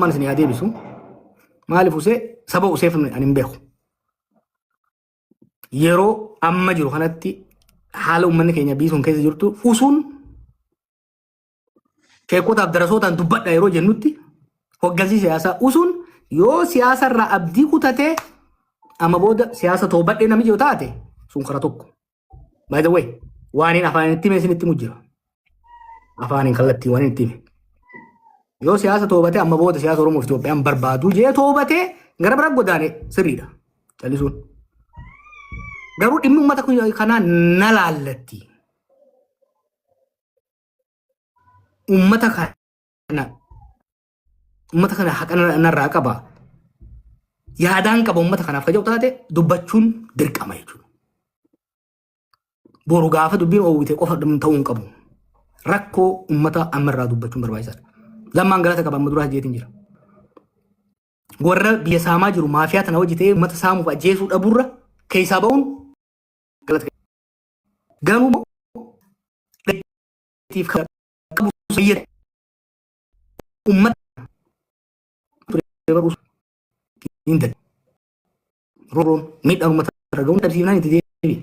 Oromummaan isin haa deebisu. Maaliif usee saba useef ani hin beeku. Yeroo amma jiru kanatti haala uummanni keenya biyyi sun keessa jirtu usuun sheekotaaf darasootaan dubbadha yeroo jennutti hoggansi siyaasaa usuun yoo siyaasa irraa abdii kutatee amma booda siyaasa toobadhee namni jiru taate sun kara tokko. By the way, waan hin afaan itti hime isinitti himu jira. Afaaniin kallattii waan itti hime. Yoo siyaasa toobatee amma booda siyaasa Oromoo fi Itoophiyaan barbaadu jee toobatee gara bira godaane sirriidha. Callisuun. Garuu dhimmi uummata kanaa na laallatti. Uummata kana uummata kana haqa narraa qaba. Yaadaan qaba uummata kanaaf ka jedhu taate dubbachuun dirqama jechuudha. Boru gaafa dubbiin oowwite qofa ta'uu hin qabu. Rakkoo uummata ammarraa dubbachuun barbaachisaadha. Lammaan galata qaba amma duraa jeetiin jira. Warra biyya saamaa jiru maafiyaa tana hojii ta'ee uummata saamuuf ajjeesuu dhabuurra keessaa ba'uun galata qaba. Garuu immoo qabu biyya uummata ture baruu hin danda'u. Roorroon miidhaan uummata irra ga'uun dhabsiifnaan itti deebi'e.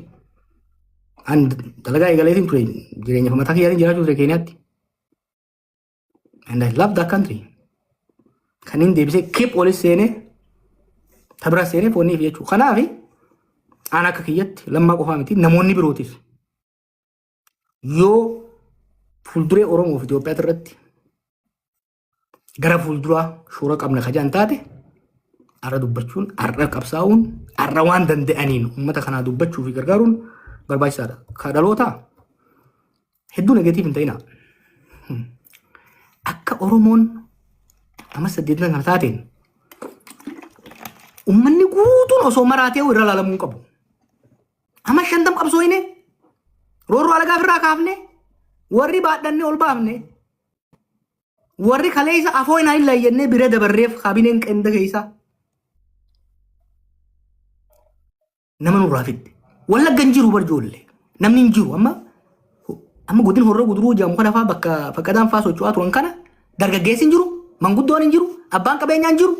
An dalagaa eegaleetiin ture jireenya mataa kiyyaatiin jiraachuu ture Keeniyaatti. And I love that country. Kan inni deebisee keep olis seenee tabira seenee fooniif jechuudha. Kanaaf aan akka kiyyatti lammaa qofaa miti namoonni birootis yoo fuulduree Oromoo fi Itoophiyaa irratti gara fuulduraa shoora qabna ka jedhan taate har'a dubbachuun, har'a qabsaa'uun, har'a waan danda'aniin uummata kanaa dubbachuu fi gargaaruun barbaachisaadha. Ka dhalootaa hedduu negative hin ta'inaa. Akka Oromoon amma saddeetan kana taateen uummanni guutuun osoo maraatee irra laalamuu hin qabu. Amma 50 qabsooyne roorroo alagaa ofirraa kaafne warri baadhannee ol baafne warri kaleessa afoo hinaa hin laayyannee bira dabarreef kaabineen qenda keessa nama nurraa fidde. Wallagga hin jiru bar ijoollee. Namni hin jiru amma amma godin horroo guduruu jedhamu kana faa bakka faqqadaan faa socho'aa turan kana dargaggeessi hin jiru, manguddoon hin jiru, abbaan qabeenyaa hin jiru,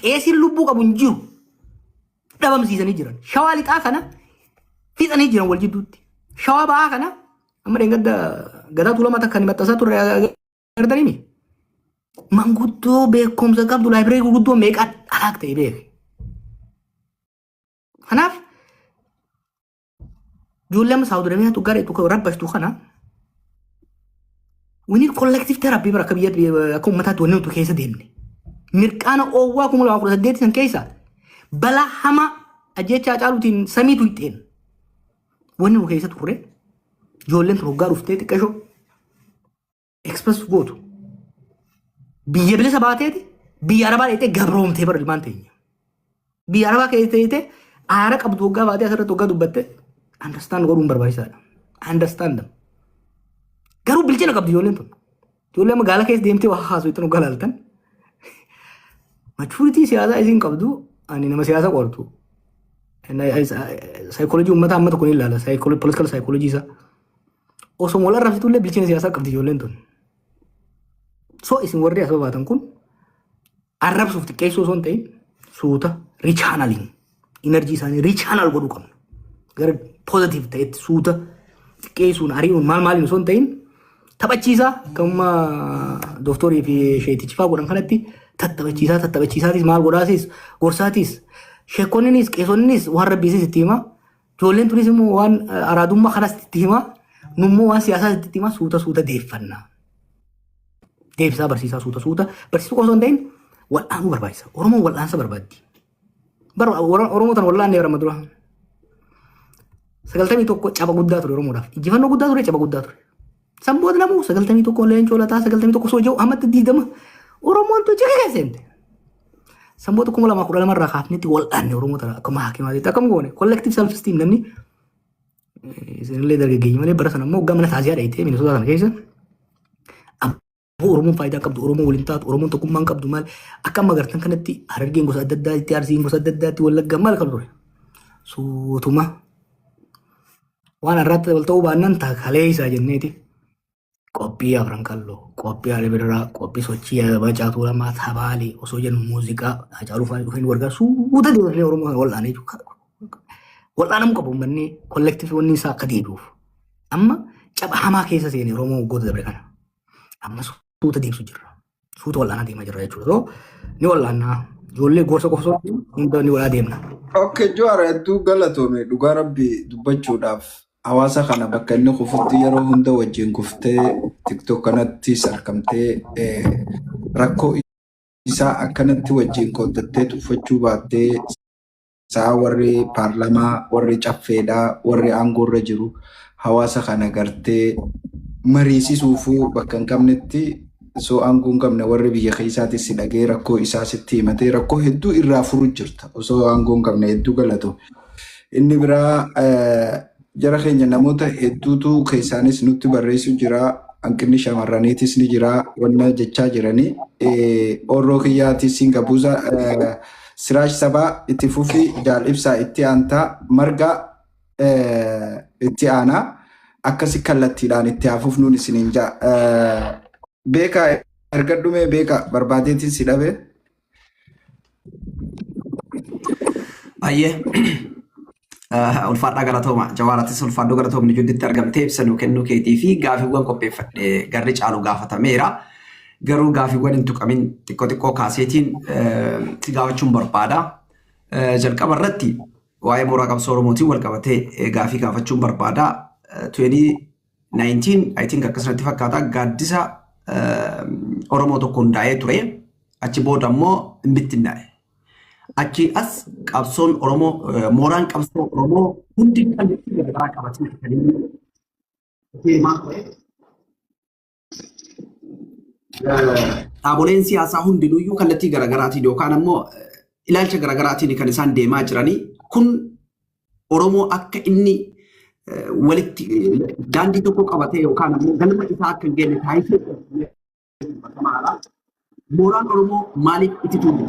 qeesiin lubbuu qabu hin jiru. Dhabamsiisanii jiran. Shawaa lixaa kana fixanii jiran wal jidduutti. Shawaa ba'aa kana amma dheengadda gadaa tuulamaa takka ni maxxansaa turre agartanii manguddoo beekumsa qabdu laayibireerii gurguddoo meeqaan alaak ta'e beeke. Kanaaf ijoollee amma Saawud Arabiyaatu gara itti rabbashtu kana we need collective therapy bara akka biyya akka uummataatti wanni nuti keessa deemne. Mirqaana oowwaa 2018 san keessa balaa hamaa ajjeechaa caaluutiin samii tuyxeen wanni nu keessa turre ijoolleen tun hoggaa dhuftee xiqqashoo express gootu biyya bilisa baateeti biyya arabaa dheetee gabroomtee bara ilmaan teenya. Biyya arabaa keessa teessee aara qabdu hoggaa baatee asirratti hoggaa dubbatte understand godhuun barbaachisaadha. Understand them. Garuu bilchina qabdi ijoolleen tun. Ijoollee magaala keessa deemtee waa haasoo ittiin hoggaa laaltan. Maturity siyaasaa isiin qabdu ani nama siyaasa qortu. Saayikoolojii uummataa amma tokko ni ilaala. Political psychology isaa. Osoo wal arrabsitullee bilchina siyaasaa qabdi ijoolleen tun. So isin warri as baatan kun arrabsuuf xiqqeessuu osoo hin ta'in suuta rechanneling energy isaanii rechannel godhuu qabna. Gara positive ta'etti suuta xiqqeessuun ari'uun maal maaliin osoo hin ta'in taphachiisaa akkuma dooktorii fi sheetichi fa'aa godhan kanatti tattaphachiisaa tattaphachiisaatis maal godhaasis gorsaatis sheekonninis qeesonninis waan rabbiisis itti himaa ijoolleen tunis immoo waan araadummaa kanas itti himaa nummoo waan siyaasaas itti himaa suuta suuta deeffannaa. Deebisaa barsiisaa suuta suuta barsiisuu qofa osoo hin ta'in wal'aanuu barbaachisa. Oromoon wal'aansa barbaaddi. Bara Oromoo tan wal'aannee bara dura. 91 caba guddaa ture Oromoodhaaf. Injifannoo guddaa ture caba guddaa ture. San booda namuu 91 leencoo lataa 91 soo jiru ammatti 20 Oromoon tu jika keessa seente. San booda 2012 irraa kaafnetti wal'aanne Oromoo tana akkuma hakimaatitti akkam goone collective self esteem namni isinillee dargaggeeyyii malee bara sana immoo waggaa mana taasisaa dhayitee Minnesota kana keessa abboo Oromoon faayidaa qabdu Oromoon waliin taatu Oromoon tokkummaan qabdu maal akka amma agartan kanatti Harargeen gosa adda addaatti Arsiin gosa adda addaatti Wallaggaan maal kan ture suutuma waan har'aatti wal ta'uu baannaan kalee isaa jenneeti Qophii Afran Qalloo, qophii Ali Birraa, qophii sochii Macaa Tuulamaa, Tabaalee osoo jennu muuziqaa Hacaaluu fa'aa dhufanii wargaa suuta deemnee Oromoo kana wal'aanee jechuudha. Wal'aanamuu qabu uummanni collective wanni isaa akka deebi'uuf. Amma caba hamaa keessa seene Oromoo waggoota dabre kana. Amma suuta deemsu jirra. Suuta wal'aanaa deemaa jirra jechuudha. So ni wal'aannaa. Ijoollee gorsa qofa osoo hin ta'in hunda ni wal'aa deemna. Okay, Jawaar, hedduu galatoome. Dhugaa rabbi dubbachuudhaaf hawaasa kana bakka inni kufutti yeroo hunda wajjin kuftee TikTok kanattis argamtee rakkoo isaa akkanatti wajjin qooddattee tuffachuu baattee sa'a warri paarlamaa, warri caffeedhaa, warri aangoorra jiru hawaasa kana gartee mariisisuufuu bakka hin qabnetti osoo aangoo hin qabne warri biyya keessaatis si dhagee rakkoo isaa sitti himatee rakkoo hedduu irraa furu jirta osoo aangoo hin qabne. Hedduu galatu. Inni biraa jara keenya namoota hedduutu keessaanis nutti barreessu jira. Hanqinni shamarraniitis ni jira. Wanna jechaa jiranii. Orroo kiyyaatis siin qabuusa. Siraaj Sabaa itti fufi, Jaal Ibsaa itti aantaa, Margaa itti aanaa. Akkasi kallattiidhaan itti hafuuf nuun isiniin ja'a. Beekaa erga dhumee beekaa barbaadeetiin si dhabe. Baay'ee ulfaadhaa, galatooma. Jawaaratis ulfaadhuu, galatoomni jidduutti argamtee ibsa nuu kennuu keetii fi gaafiiwwan qopheeffadhe garri caalu gaafatameera. Garuu gaafiiwwan hin tuqamin xiqqoo xiqqoo kaaseetiin si gaafachuun barbaada. Jalqaba irratti waa'ee mooraa qabsoo Oromootiin wal qabatee gaafii gaafachuun barbaada. 2019, I think akkasumatti fakkaata, gaaddisa Oromoo tokko hundaa'ee ture. Achi booda immoo hin bittinnaa'e. Achi as qabsoon Oromoo, mooraan qabsoo Oromoo hundi kallattii garaagaraa qabatee kan inni deemaa ture. Dhaaboleen siyaasaa hundinuyyuu kallattii garaagaraatiin yookaan ammoo ilaalcha garaagaraatiin kan isaan deemaa jiranii kun Oromoo akka inni walitti daandii tokko qabatee yookaan ammoo galma isaa akka hin geenye taasisee. Mooraan Oromoo maaliif itti tuulu?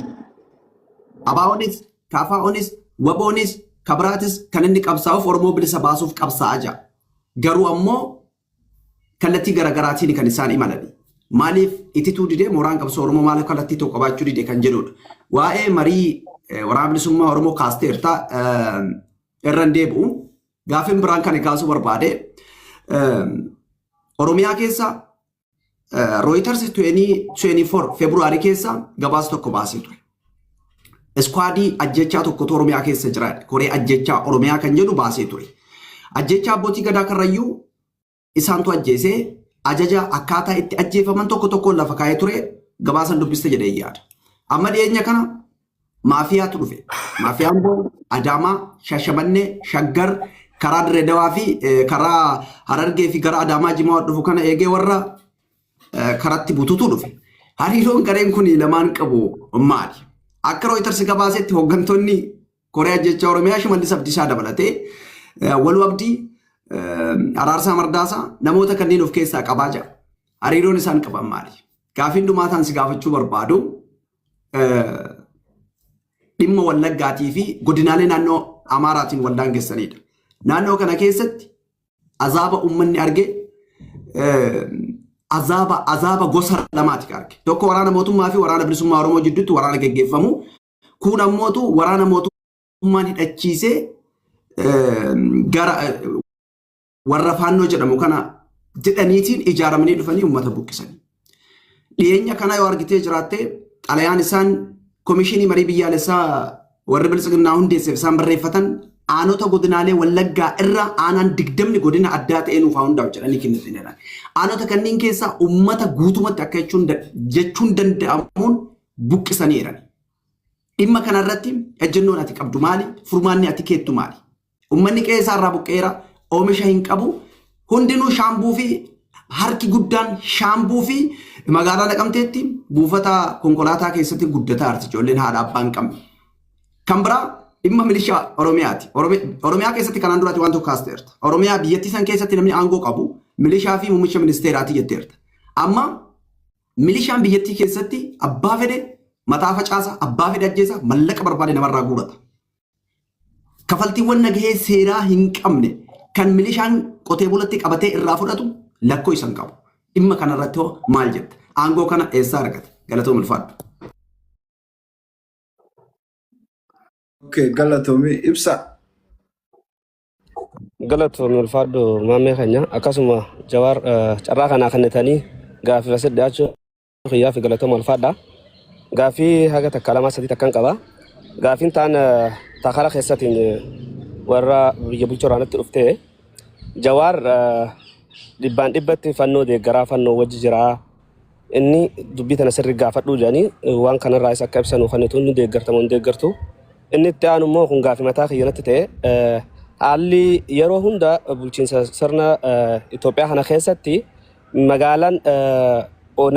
ABOnis, KFOnis, WBOnis, Kabiraatis kan inni qabsaa'uuf Oromoo bilisa baasuuf qabsaa'aa jira. Garuu ammoo kallattii garaagaraatiin kan isaan imalani. Maaliif itituu didee? Mooraan qabsoo Oromoo maaliif kallattii tokko qabaachuu dide kan jedhudha. Waa'ee marii waraana bilisummaa Oromoo kaasteerta, irra hin deebi'u. Gaaffiin biraan kan kaasuu barbaade, Oromiyaa keessa Reuters 2024 February keessa gabaasa tokko baasee ture. Squadii ajjechaa tokkotu Oromiyaa keessa jira. Koree ajjechaa Oromiyaa kan jedhu baasee ture. Ajjechaa abbootii gadaa Karrayyuu isaantu ajjeesee ajaja akkaataa itti ajjeefaman tokko tokkoon lafa kaa'ee ture, gabaasan dubbiste jedhee yaada. Amma dhiyeenya kana maafiyaatu dhufe. Maafiyaan boo Adaamaa, Shashamannee, Shaggar, karaa Dirreedawaa fi karaa Harargee fi gara Adaamaa Jimaa dhufu kana eegee warra karatti bututu dhufe. Hariiroon gareen kun lamaan qabu maali? Akka Reuters gabaasetti hooggantoonni Koree ajjechaa Oromiyaa Shimallis Abdiisaa dabalatee Waluu Abdii, Araarsaa Mardaasaa namoota kanneen of keessaa qabaa jira. Hariiroon isaan qaban maali? Gaafiin dhumaataan si gaafachuu barbaadu dhimma Wallaggaatii fi godinaalee naannoo Amaaraatiin wal daangessanidha. Naannoo kana keessatti azaaba uummanni arge azaaba gosa lamaati kan arge. Tokko waraana mootummaa fi waraana bilisummaa Oromoo jidduutti waraana geggeeffamu. Kun ammootu waraana mootummaan hidhachiisee gara warra faannoo jedhamu kana jedhaniitiin ijaaramanii dhufanii uummata buqqisanii. Dhiyeenya kana yoo argitee jiraatte, xalayaan isaan komishinii marii biyyaalessaa warri biltsiginnaa hundeesseef isaan barreeffatan, aanota godinaalee Wallaggaa irra aanaan 20 godina addaa ta'ee nuuf haa hundaa'u jedhanii kennataniidha. Aanota kanneen keessaa uummata guutumatti akka jechuun danda'amuun buqqisaniiran. Dhimma kanarratti ejjennoon ati qabdu maali? Furmaanni ati keettu maali? Uummanni qe'ee isaa irraa buqqeera, oomisha hin qabu. Hundinuu Shaambuu fi harki guddaan Shaambuu fi magaalaa Naqamteetti buufata konkolaataa keessatti guddataa jirti ijoolleen haadha abbaa hin qabne. Kan biraa dhimma milishaa Oromiyaati. Oromiyaa keessatti kanaan duraatti waan tokko kaasteerta. Oromiyaa biyyattii san keessatti namni aangoo qabu milishaa fi muummicha ministeeraati jetteerta. Amma milishaan biyyattii keessatti abbaa fedhe mataa facaasa, abbaa fedhe ajjeesa, mallaqa barbaade namarraa guurata. Kafaltiiwwan nagahee seeraa hin qabne kan milishaan qotee bulatti qabatee irraa fudhatu lakkoo isan qabu. Dhimma kanarratti hoo maal jetta? Aangoo kana eessaa argate? Galatoom, ulfaadhu. Okay, galatoomii, Ibsa. Galatoomii, ulfaadhu maammee keenya. Akkasuma Jawaar, carraa kanaa kennitanii gaaffii asitti dhiyaachuu kiyyaa fi galatooma, ulfaadha. Gaaffii haga takka, lama, sadii takkan qaba. Gaaffiin ta'an takara keessatiin warra biyya bulchuu irraanatti dhuftee Jawaar dhibbaan dhibbatti fannoo deeggaraa, fannoo wajji jiraa. Inni dubbii tana sirri gaafadhuu jedhanii waan kanarraa isa akka ibsanu kan ni deeggartamu hin deeggartu. Inni itti aanu immoo kun gaafii mataa kiyyanatti ta'e, haalli yeroo hunda bulchiinsa sirna Itoophiyaa kana keessatti magaalaan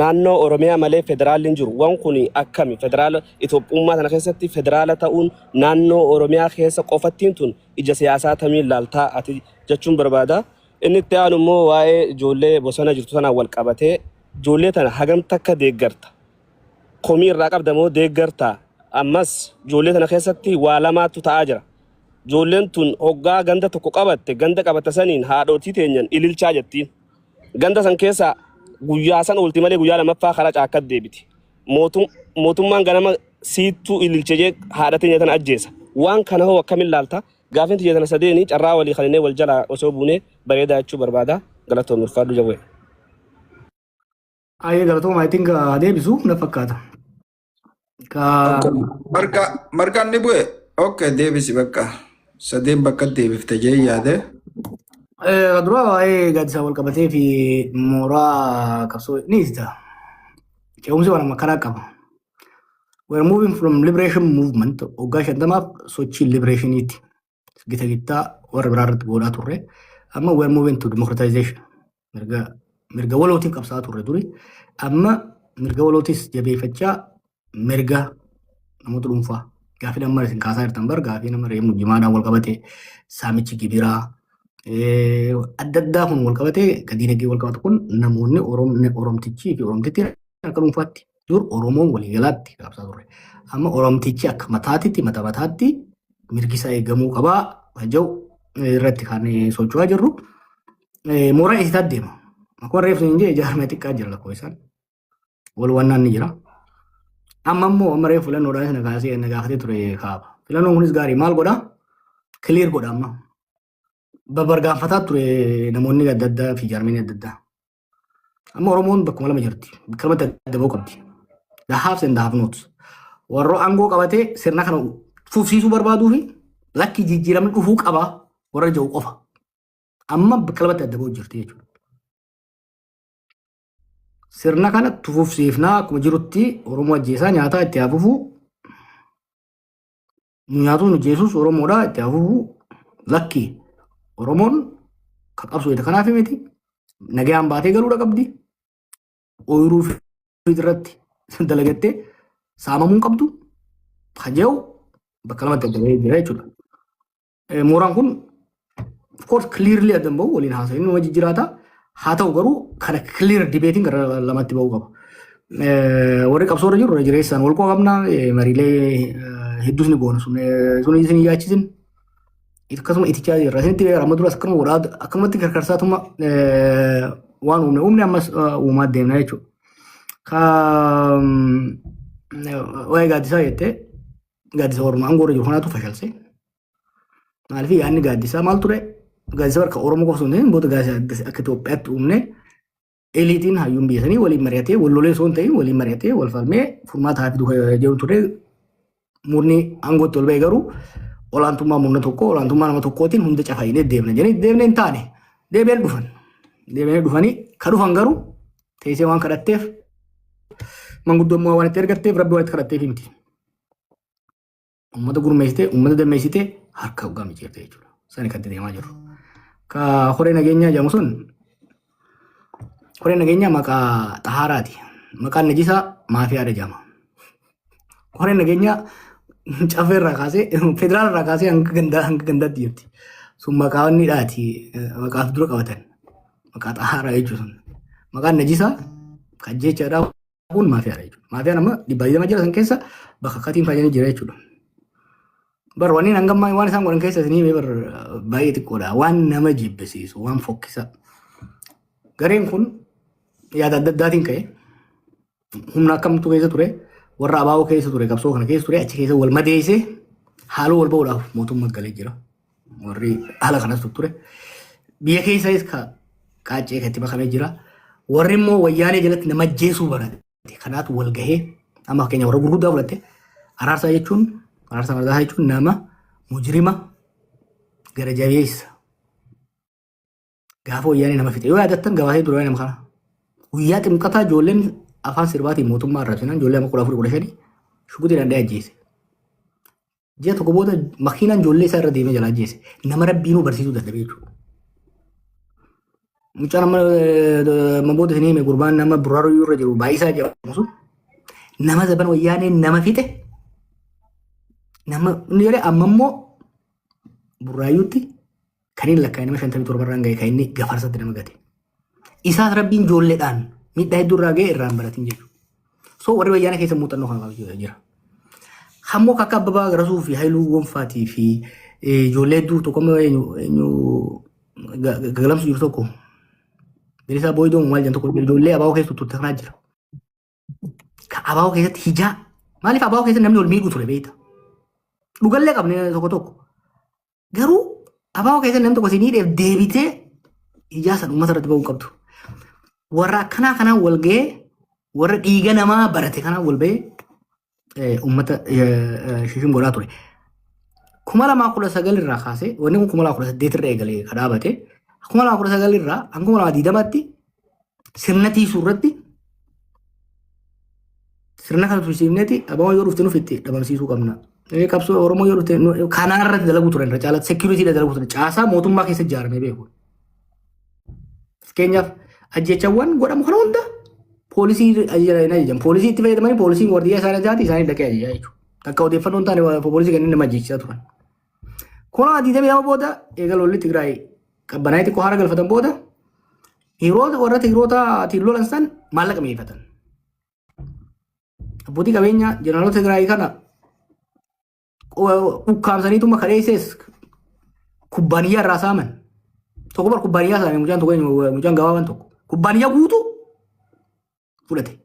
naannoo Oromiyaa malee federaalli hin jiru. Waan kun akkami? Federaala Itoophiyummaa kana keessatti federaala ta'uun naannoo Oromiyaa keessa qofattiin tun ija siyaasaa tamiin laaltaa ati jechuun barbaada. Inni itti aanu immoo waa'ee ijoollee bosona jirtu sanaan wal qabatee, ijoollee tana hagam takka deeggarta? Komii irraa qabda moo deeggarta? Ammas ijoollee tana keessatti waa lamaatu ta'aa jira. Ijoolleen tun hoggaa ganda tokko qabatte, ganda qabatte saniin haadhotii teenyan ililchaa jettiin. Ganda san keessa guyyaa san oolti malee guyyaa lamaffaa karaa caakkat deebiti. Mootummaan ganama siittuu ililche jee haadha teenya tana ajjeesa. Waan kana hoo akkamiin laalta? Gaafin tiyya tana sadeeni, carraa walii kaninee wal jalaa osoo buunee bareedaa jechuu barbaada. Galatoon, ulfaadhu Jawwee. Ayyee, galatooma. I think deebisu na fakkaata. Ka Marga margaan ni bu'e. Okay, deebisi bakka. Sadeen bakka deebifte jee yaade. Dura waa'ee gaaddisaa wal qabatee fi mooraa qabsoo ni ibsita. Ce'umsi waan amma karaa qaba. We are moving from liberation movement, waggaa 50f sochii liberationiiti. Gita gittaa warra biraa irratti godhaa turre. Amma we are moving to democratization. Mirga walootiin qabsaa'aa turre duri. Amma mirga walootis jabeeffachaa mirga namoota dhuunfaa. Gaafii nama isin kaasaa jirtan bar, gaafii nama reemu jimaadhaan wal qabate, saamichi gibiraa adda addaa kun wal qabate, dinagdee wal qabatu kun, namoonni Oromtichii fi Oromtittiin akka dhuunfaatti, dur Oromoon waliigalaatti qabsaa turre. Amma Oromtichi akka mataatitti, mata mataatti mirgi isaa eegamuu qabaa jedhu irratti kan socho'aa jirru. Mooraa eessisaa deema. Akkuma reefsu hin jee, ijaarame xiqqaa jira lakkoofsaan. Wal wannaan ni jira. Amma immoo amma reefu filannoodhaan sana kaasee na gaafatee ture kaaba. Filannoon kunis gaarii maal godhaa? Clear godha amma. Babargaanfataa ture namoonni adda addaa fi jaarmeen adda addaa. Amma Oromoon bakkuma lama jirti. Bakka lamatti adda ba'uu qabdi. The haves and the have nots. Warra aangoo qabatee sirna kana fufsiisuu barbaaduu fi lakki jijjiiramni dhufuu qaba warra jiru qofa. Amma bakka lamatti adda ba'uu jirti jechuudha. Sirna kana fufsiifnaa, akkuma jirutti Oromoo ajjeesaa nyaataa itti hafuufuu, nyaatuun nu jeesus Oromoodha itti hafuufuu, lakki Oromoon kan qabsoo kanaaf miti, nagayaan baatee galuudha qabdi, ooyiruu fi irratti dalagattee saamamuu hin qabdu kan jedhu bakka lamatti adda bahee jira jechuudha. Mooraan kun of course clearly adda hin bahu, waliin haasa'in nama jijjiiraata. Haa ta'u garuu kana clear debating gara lamatti bahuu qaba. Warri qabsoo irra jiru irra jireessaan wal qabna, mariilee hedduus ni goona, sun isin hin yaachisin. Akkasuma itichaa jirra. Isinitti amma duras akkanuma godhaa, akkanumatti karkarsaatuma waan uumne uumne, ammas uumaa deemna jechuudha. Ka waa'ee gaaddisaa jettee, gaaddisa warruma aangoo irra jiru kanaatu fashalse. Maaliif yaadni gaaddisaa maal ture? Gaaddisa bakka Oromoo qofa osoo hin ta'in booda gaaddisa akka Itoophiyaatti uumne, eliitiin hayyuun biyya sanii waliin mari'atee, wal lolee osoo hin ta'in waliin mari'atee, wal falmee furmaata haa fidu jedhu ture. Murni aangootti ol ba'e garuu olaantummaa murna tokko, olaantummaa nama tokkootiin hunda cafaynee deemna jedhanii deemnee hin taane, deebi'anii dhufan. Deebi'anii dhufanii ka dhufan garuu teessee waan kadhatteef, manguddummaa waan itti ergatteef, rabbi waan itti kadhatteef miti. Uummata gurmeessitee, uummata dammeessitee harka hoggaa micciirte jechuudha. Sani kan itti deemaa jirru. Ka horee nageenyaa jedhamu sun, horee nageenyaa maqaa xahaaraati. Maqaan najisaa maafiyaadha jedhama. Horeen nageenyaa caffee irraa kaasee, federaala irraa kaasee hanga gandaa hanga gandaatti jirti. Sun maqaa inni dhaati, maqaaf dura qabatan. Maqaa xahaaraa jechuun sun. Maqaan najisaa kan jechaadhaa kun maafiyaadha jechuudha. Maafiyaan amma 120 jira, san keessa bakka katiin fayyanii jira jechuudha. Bar wanni hangammaa waan isaan godhan keessa isinii himee bar baay'ee xiqqoodha. Waan nama jibbisiisu, waan fokkisa. Gareen kun yaada adda addaatiin ka'e. Humna akkamtu keessa ture? Warra abaaboo keessa ture, qabsoo kana keessa ture, achi keessa wal madeessee haaloo wal ba'uudhaaf mootummaa galee jira. Warri haala kanas ture. Biyya keessas ka qaaccee kan itti makamee jira. Warri immoo wayyaanee jalatti nama ajjeesuu barate. Kanaatu wal gahee amma fakkeenya warra gurguddaa fudhatte. Araarsaa jechuun, Araarsaa Mardaasaa jechuun nama mujrima gara jabeessa. Gaafa wayyaanee nama fixe yoo yaadattan gabaasee ture nama kana. Guyyaa ximqataa ijoolleen afaan sirbaatiin mootummaa arrabsinaan ijoollee amma 14 15 shugutii danda'ee ajjeese. Ji'a tokko booda makiinaan ijoollee isaa irra deemee jalaa ajjeese. Nama rabbiinuu barsiisuu dadhabee jechuudha. Mucaan amma amma booda isin hime, gurbaan nama buraaruyyuu irra jiru baay'isaa jedhamu sun nama zaban wayyaanee nama fixe, nama inni jedhee amma immoo Burraayyuutti kan inni lakkaa'e nama 57 irraan ga'e, kan inni Gafarsatti nama gate. Isaas rabbiin ijoolleedhaan miidhaa hedduu irraa ga'e irraan baratin jechuudha. So warri wayyaanee keessa muuxannoo kan qabu jira. Hammoo akka Abbabaa Garasuu fi Haayiluu Gonfaatii fi ijoollee hedduu tokko amma eenyu galamsu jiru tokko Bilisaa Booyidoo maal jedhan tokko ijoollee abaaboo keessa turte kanaa jira. Ka abaaboo keessatti hijaa maaliif abaaboo keessatti namni wal miidhuu ture beekta. Dhugallee qabne tokko tokko. Garuu abaaboo keessatti namni tokko si miidheef deebitee hijaa san uummata irratti ba'uu hin qabdu. Warra akkanaa kanaan wal ga'ee, warra dhiiga namaa barate kanaan wal ba'ee uummata shishim godhaa ture. 2019 irraa kaasee, wanni kun 2018 irra eegalee ka dhaabate, 2019 irraa hanga 2020tti sirna tiisuu irratti, sirna kana tursiifneeti abaaboo yoo dhufte nuuf itti dhabamsiisuu qabna. Qabsoo Oromoo yoo dhufte kanaa irratti dalaguu turan, irra caalatti security dalaguu turan, caasaa mootummaa keessa ijaaramee beeku. Fakkeenyaaf ajjechawwan godhamu kana hunda poolisii ajajan ajajan, poolisii itti fayyadamanii, poolisiin wardiyyaa isaanii taate isaanii dhaqee ajajaa jechuudha. Takka odeeffannoo hin taane poolisii kanneen nama ajjechisaa turan. 2022 booda eega lolli Tigraay qabbanaa'ee xiqqoo haara galfatan booda, hiriyoota warra Tigrootaatiin lolan san maallaqa mi'eeffatan. Abbootii qabeenyaa jeneraalota Tigraay kana ukkaamsaniituma kadheessees kubbaaniyyaa irraa saaman. Tokko bar kubbaaniyyaa saame, mucaan tokko, mucaan gabaabaan tokko kubbaaniyyaa guutuu fudhate.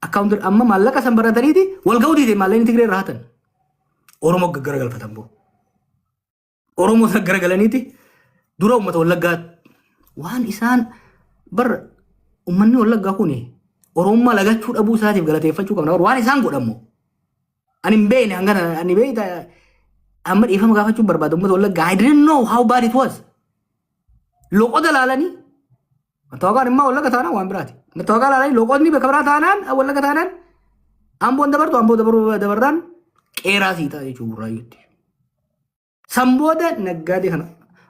Akkaawunti amma maallaqa san barataniiti wal ga'uu diide, maallaqni Tigree irraa hatan. Oromoo gaggaragalfatan boo. Oromoo gaggaragalaniiti dura uummata Wallaggaa waan isaan bar uummanni Wallaggaa kun Oromummaa lagachuu dhabuu isaatiif galateeffachuu qabna. Waan isaan godhamu ani hin beekne, hangana ani beekta, amma dhiifama gaafachuu barbaada uummata Wallaggaa. I didn't know how bad it was. Loqoda laalanii mattaawaqaan immoo Wallagga taanaan waan biraati. Mattaawaqaa laalanii loqodni bakka biraa taanaan, Wallagga taanaan, Amboon dabartu, Amboo dabaruu dabarraan qeeraa sii ta'a jechuudha Burraayyuutti. San booda naggaadee kana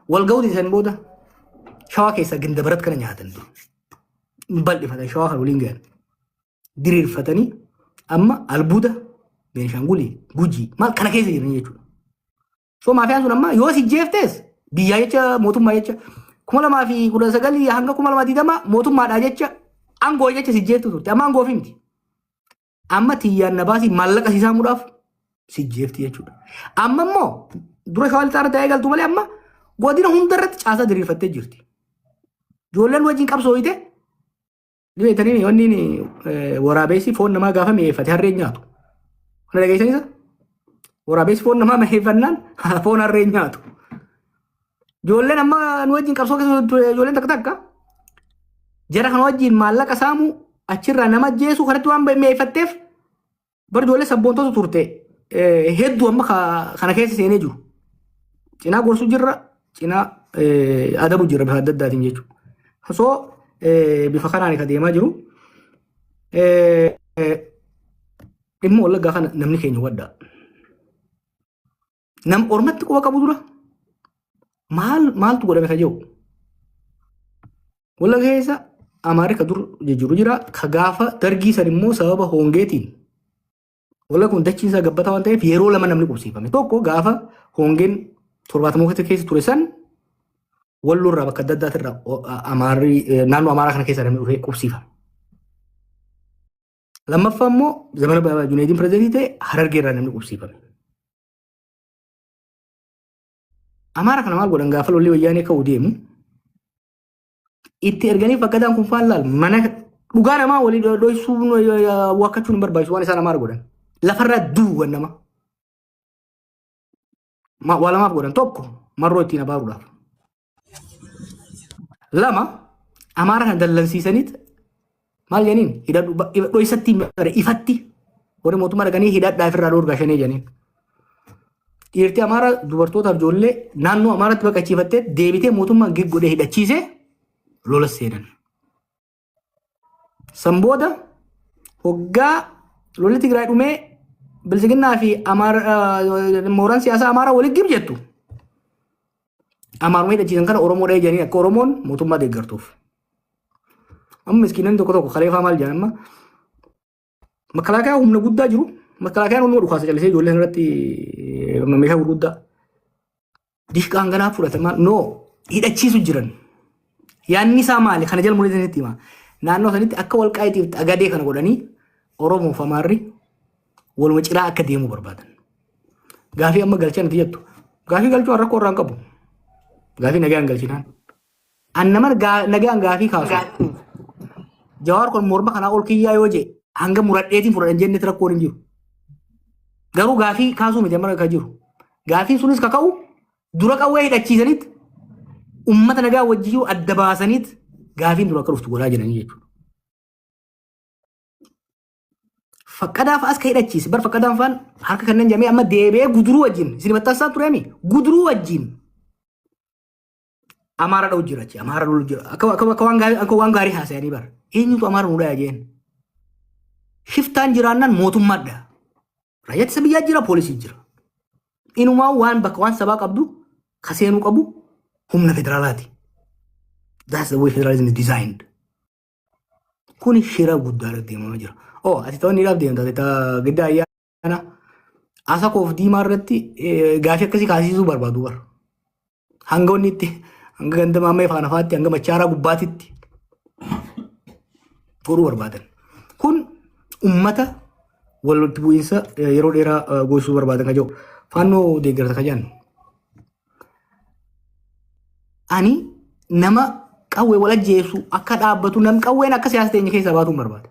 wal ga'uu san booda Shawaa keessaa Gindabarat kana nyaatan dur. Bal'ifatan, Shawaa kana waliin gahan. Diriirfatanii amma albuuda Beenishaangulii, Gujii maal kana keessa jiran jechuudha. So maafiyaan sun amma yoo si jeeftes biyyaa jecha, mootummaa jecha, 2019 hanga 2020 mootummaadhaa jecha, aangoo jecha si jeeftu turte, amma aangoo miti. Amma tiyyaan na baasii maallaqa si saamuudhaaf si jeefti jechuudha. Amma immoo dura Shawaa Lixaa irratti eegaltu malee amma godina hunda irratti caasaa diriirfattee jirti. Ijoolleen wajjin qabsooyite ni beektanii, wanni waraabessi foon namaa gaafa mi'eeffate harreen nyaatu. Kana dhageessanisa? Waraabessi foon namaa mi'eeffannaan foon harreen nyaatu. Ijoolleen amma nu wajjin qabsoo keessa ture, ijoolleen takka takka jara kana wajjin maallaqa saamuu, achirraa nama ajjeesuu kanatti waan mi'eeffatteef bar ijoollee sabboontota turte hedduu amma kana keessa seenee jiru. Cinaa gorsuu jirra, cinaa adabu jirra bifa adda addaatiin jechuudha. So bifa kanaan kan deemaa jiru. Dhimma Wallaggaa kana namni keenya hubadhaa. Nam ormatti quba qabu dura maal maaltu godhame ka jiru. Wallagga keessa Amaarri ka dur jijjiiru jira. Ka gaafa dargii san immoo sababa hongeetiin, Wallagga kun dachiin isaa gabbataa waan ta'eef yeroo lama namni qubsiifame. Tokko gaafa hongeen 70moota keessa ture san Walloo irraa bakka adda addaatirraa Amaarri naannoo Amaaraa kana keessa namni dhufee qubsiifame. Lammaffaa immoo zamana Junaydin pirezidaantii ta'e Harargee irraa namni qubsiifame. Amaara kana maal godhan? Gaafa lolli wayyaanee ka'uu deemu itti erganii fakkataan kun faan laal mana Dhugaa namaa walii dhoysuu waakkachuun hin barbaachisu waan isaan Amaara godhan. Lafarraa duugan nama. Waa lamaaf godhan: tokko, Marroo ittiin abaaruudhaaf. Lama, Amaara kana dallansiisaniit maal jedhaniin, hidhadhu dhoysatti ifatti warri mootummaa dhaqanii hidhadhaa, ofirraa dhoorgaa shanee jedhaniin. Dhiirti Amaara dubartootaaf ijoollee naannoo Amaaratti baqachiifattee deebitee mootummaan gig godhee hidhachiisee lola seenan. San booda hoggaa lolli Tigraay dhumee Biltsiginnaa fi mooraan siyaasaa Amaaraa walitti gib jettu. Amaaruma hidhachiisan kana Oromoo dhahee jedhanii akka Oromoon mootummaa deeggartuuf. Amma miskiinonni tokko tokko kaleefaa maal jedhan? Amma makalaakaa humna guddaa jiru. Makalaakayaan humna dhukaasa callisee ijoollee irratti meeshaa gurguddaa. Dishqaan ganaa fudhatamaa no hidhachiisu jiran. Yaanni isaa maali? Kana jala mul'isanitti hima. Naannoo sanitti akka Walqaayitiif Xagadee kana godhanii Oromoof Amaarri waluma ciraa akka deemuu barbaadan. Gaafii amma galchan itti jettu. Gaafii galchuu rakkoo irraa hin qabu. Gaafii nagaan galchinaan. An nama nagaan gaafii kaasu. Jawaar kun morma kanaa ol kiyyaa yoo jee hanga muradheetiin fudhadhan jennetti rakkoon hin jiru. Garuu gaafii kaasuu miti amma kan jiru. Gaafiin sunis kaka'u dura qawwee hidhachiisaniit ummata nagaa wajjin adda baasaniit gaafiin dura akka dhuftu godhaa jiranii jechuudha. Faqqadaa fa'as ka hidhachiise bar Faqqadaan fa'aan harka kanneen jamee amma deebi'ee Guduruu wajjin isin maxxansaa tureemi, Guduruu wajjin Amaara dha'u jira achi, Amaara lolu jira, akka waan gaarii haasa'anii bara eenyutu Amaara nu dhaya jeen. Shiftaan jiraannaan mootummaadha. Raayyaa ittisa biyyaa jira, poolisii jira. Inumaa waan bakka waan sabaa qabdu ka seenuu qabu humna federaalaati. That's the way federalism is designed. Kuni shira guddaadha deemamaa jira. Oh, ati ta'uun deemta. Ati giddaa ayyaana Asakoof Diimaa irratti gaafii akkasii kaasisuu barbaadu bara. Hanga wanni itti hanga ganda Maammee faana faatti hanga Machaaraa gubbaatitti godhuu barbaadan. Kun ummata walitti bu'iinsa yeroo dheeraa goosisuu barbaadan kan jiru. Faannoo deeggarta kan jennu. Ani nama qawwee wal ajjeesu akka dhaabbatu, nam qawween akka siyaasa teenya keessaa baatuun barbaada.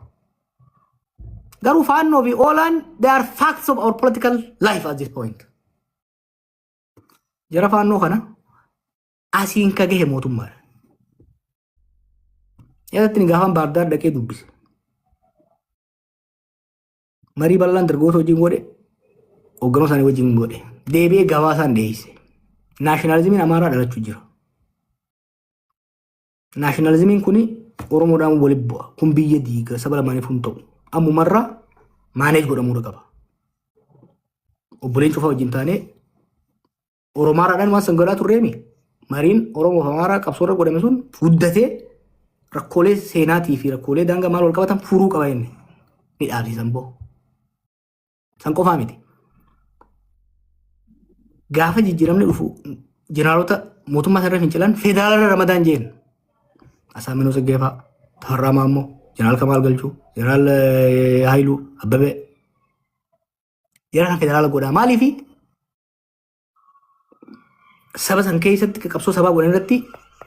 Garuu Faannoo fi Oolaan, they are facts of our political life at this point. Jara Faannoo kana asiin ka gahe mootummaadha. Yaadatti ni gaafan Baardaar dhaqee dubbise. Marii bal'aan dargaggoota wajjin godhe, hoogganoo isaanii wajjin godhe. Deebi'ee gabaasaan dhiyeesse. Nationalismiin Amaaraa dhalachuu jira. Nationalismiin kun Oromoodhaan walitti bu'a. Kun biyya diiga, saba lamaaniif hin ta'u. Ammumarraa manage godhamuu qaba. Obboleen cufaa wajjin taanee Oromaaraadhaan waan san godhaa turreemi. Mariin Oromoo fi Amaaraa qabsoorra godhame sun guddatee rakkoolee seenaatii fi rakkoolee daangaa maal wal qabatan furuu qaba inni. Ni dhaabsisan boo. San qofaa miti. Gaafa jijjiiramni dhufu jeneraalota mootummaa irra fincilan federaalaa ramadaan jeen. Asaaminoo Tsiggee fa'a, Tafarraa Maammoo, Jeneraal Kamaal Galchuu, Jeneraal Haayiluu, Abbabee. Jara kan federaala godhaa. Maaliifi saba san keessatti qabsoo sabaa godhan irratti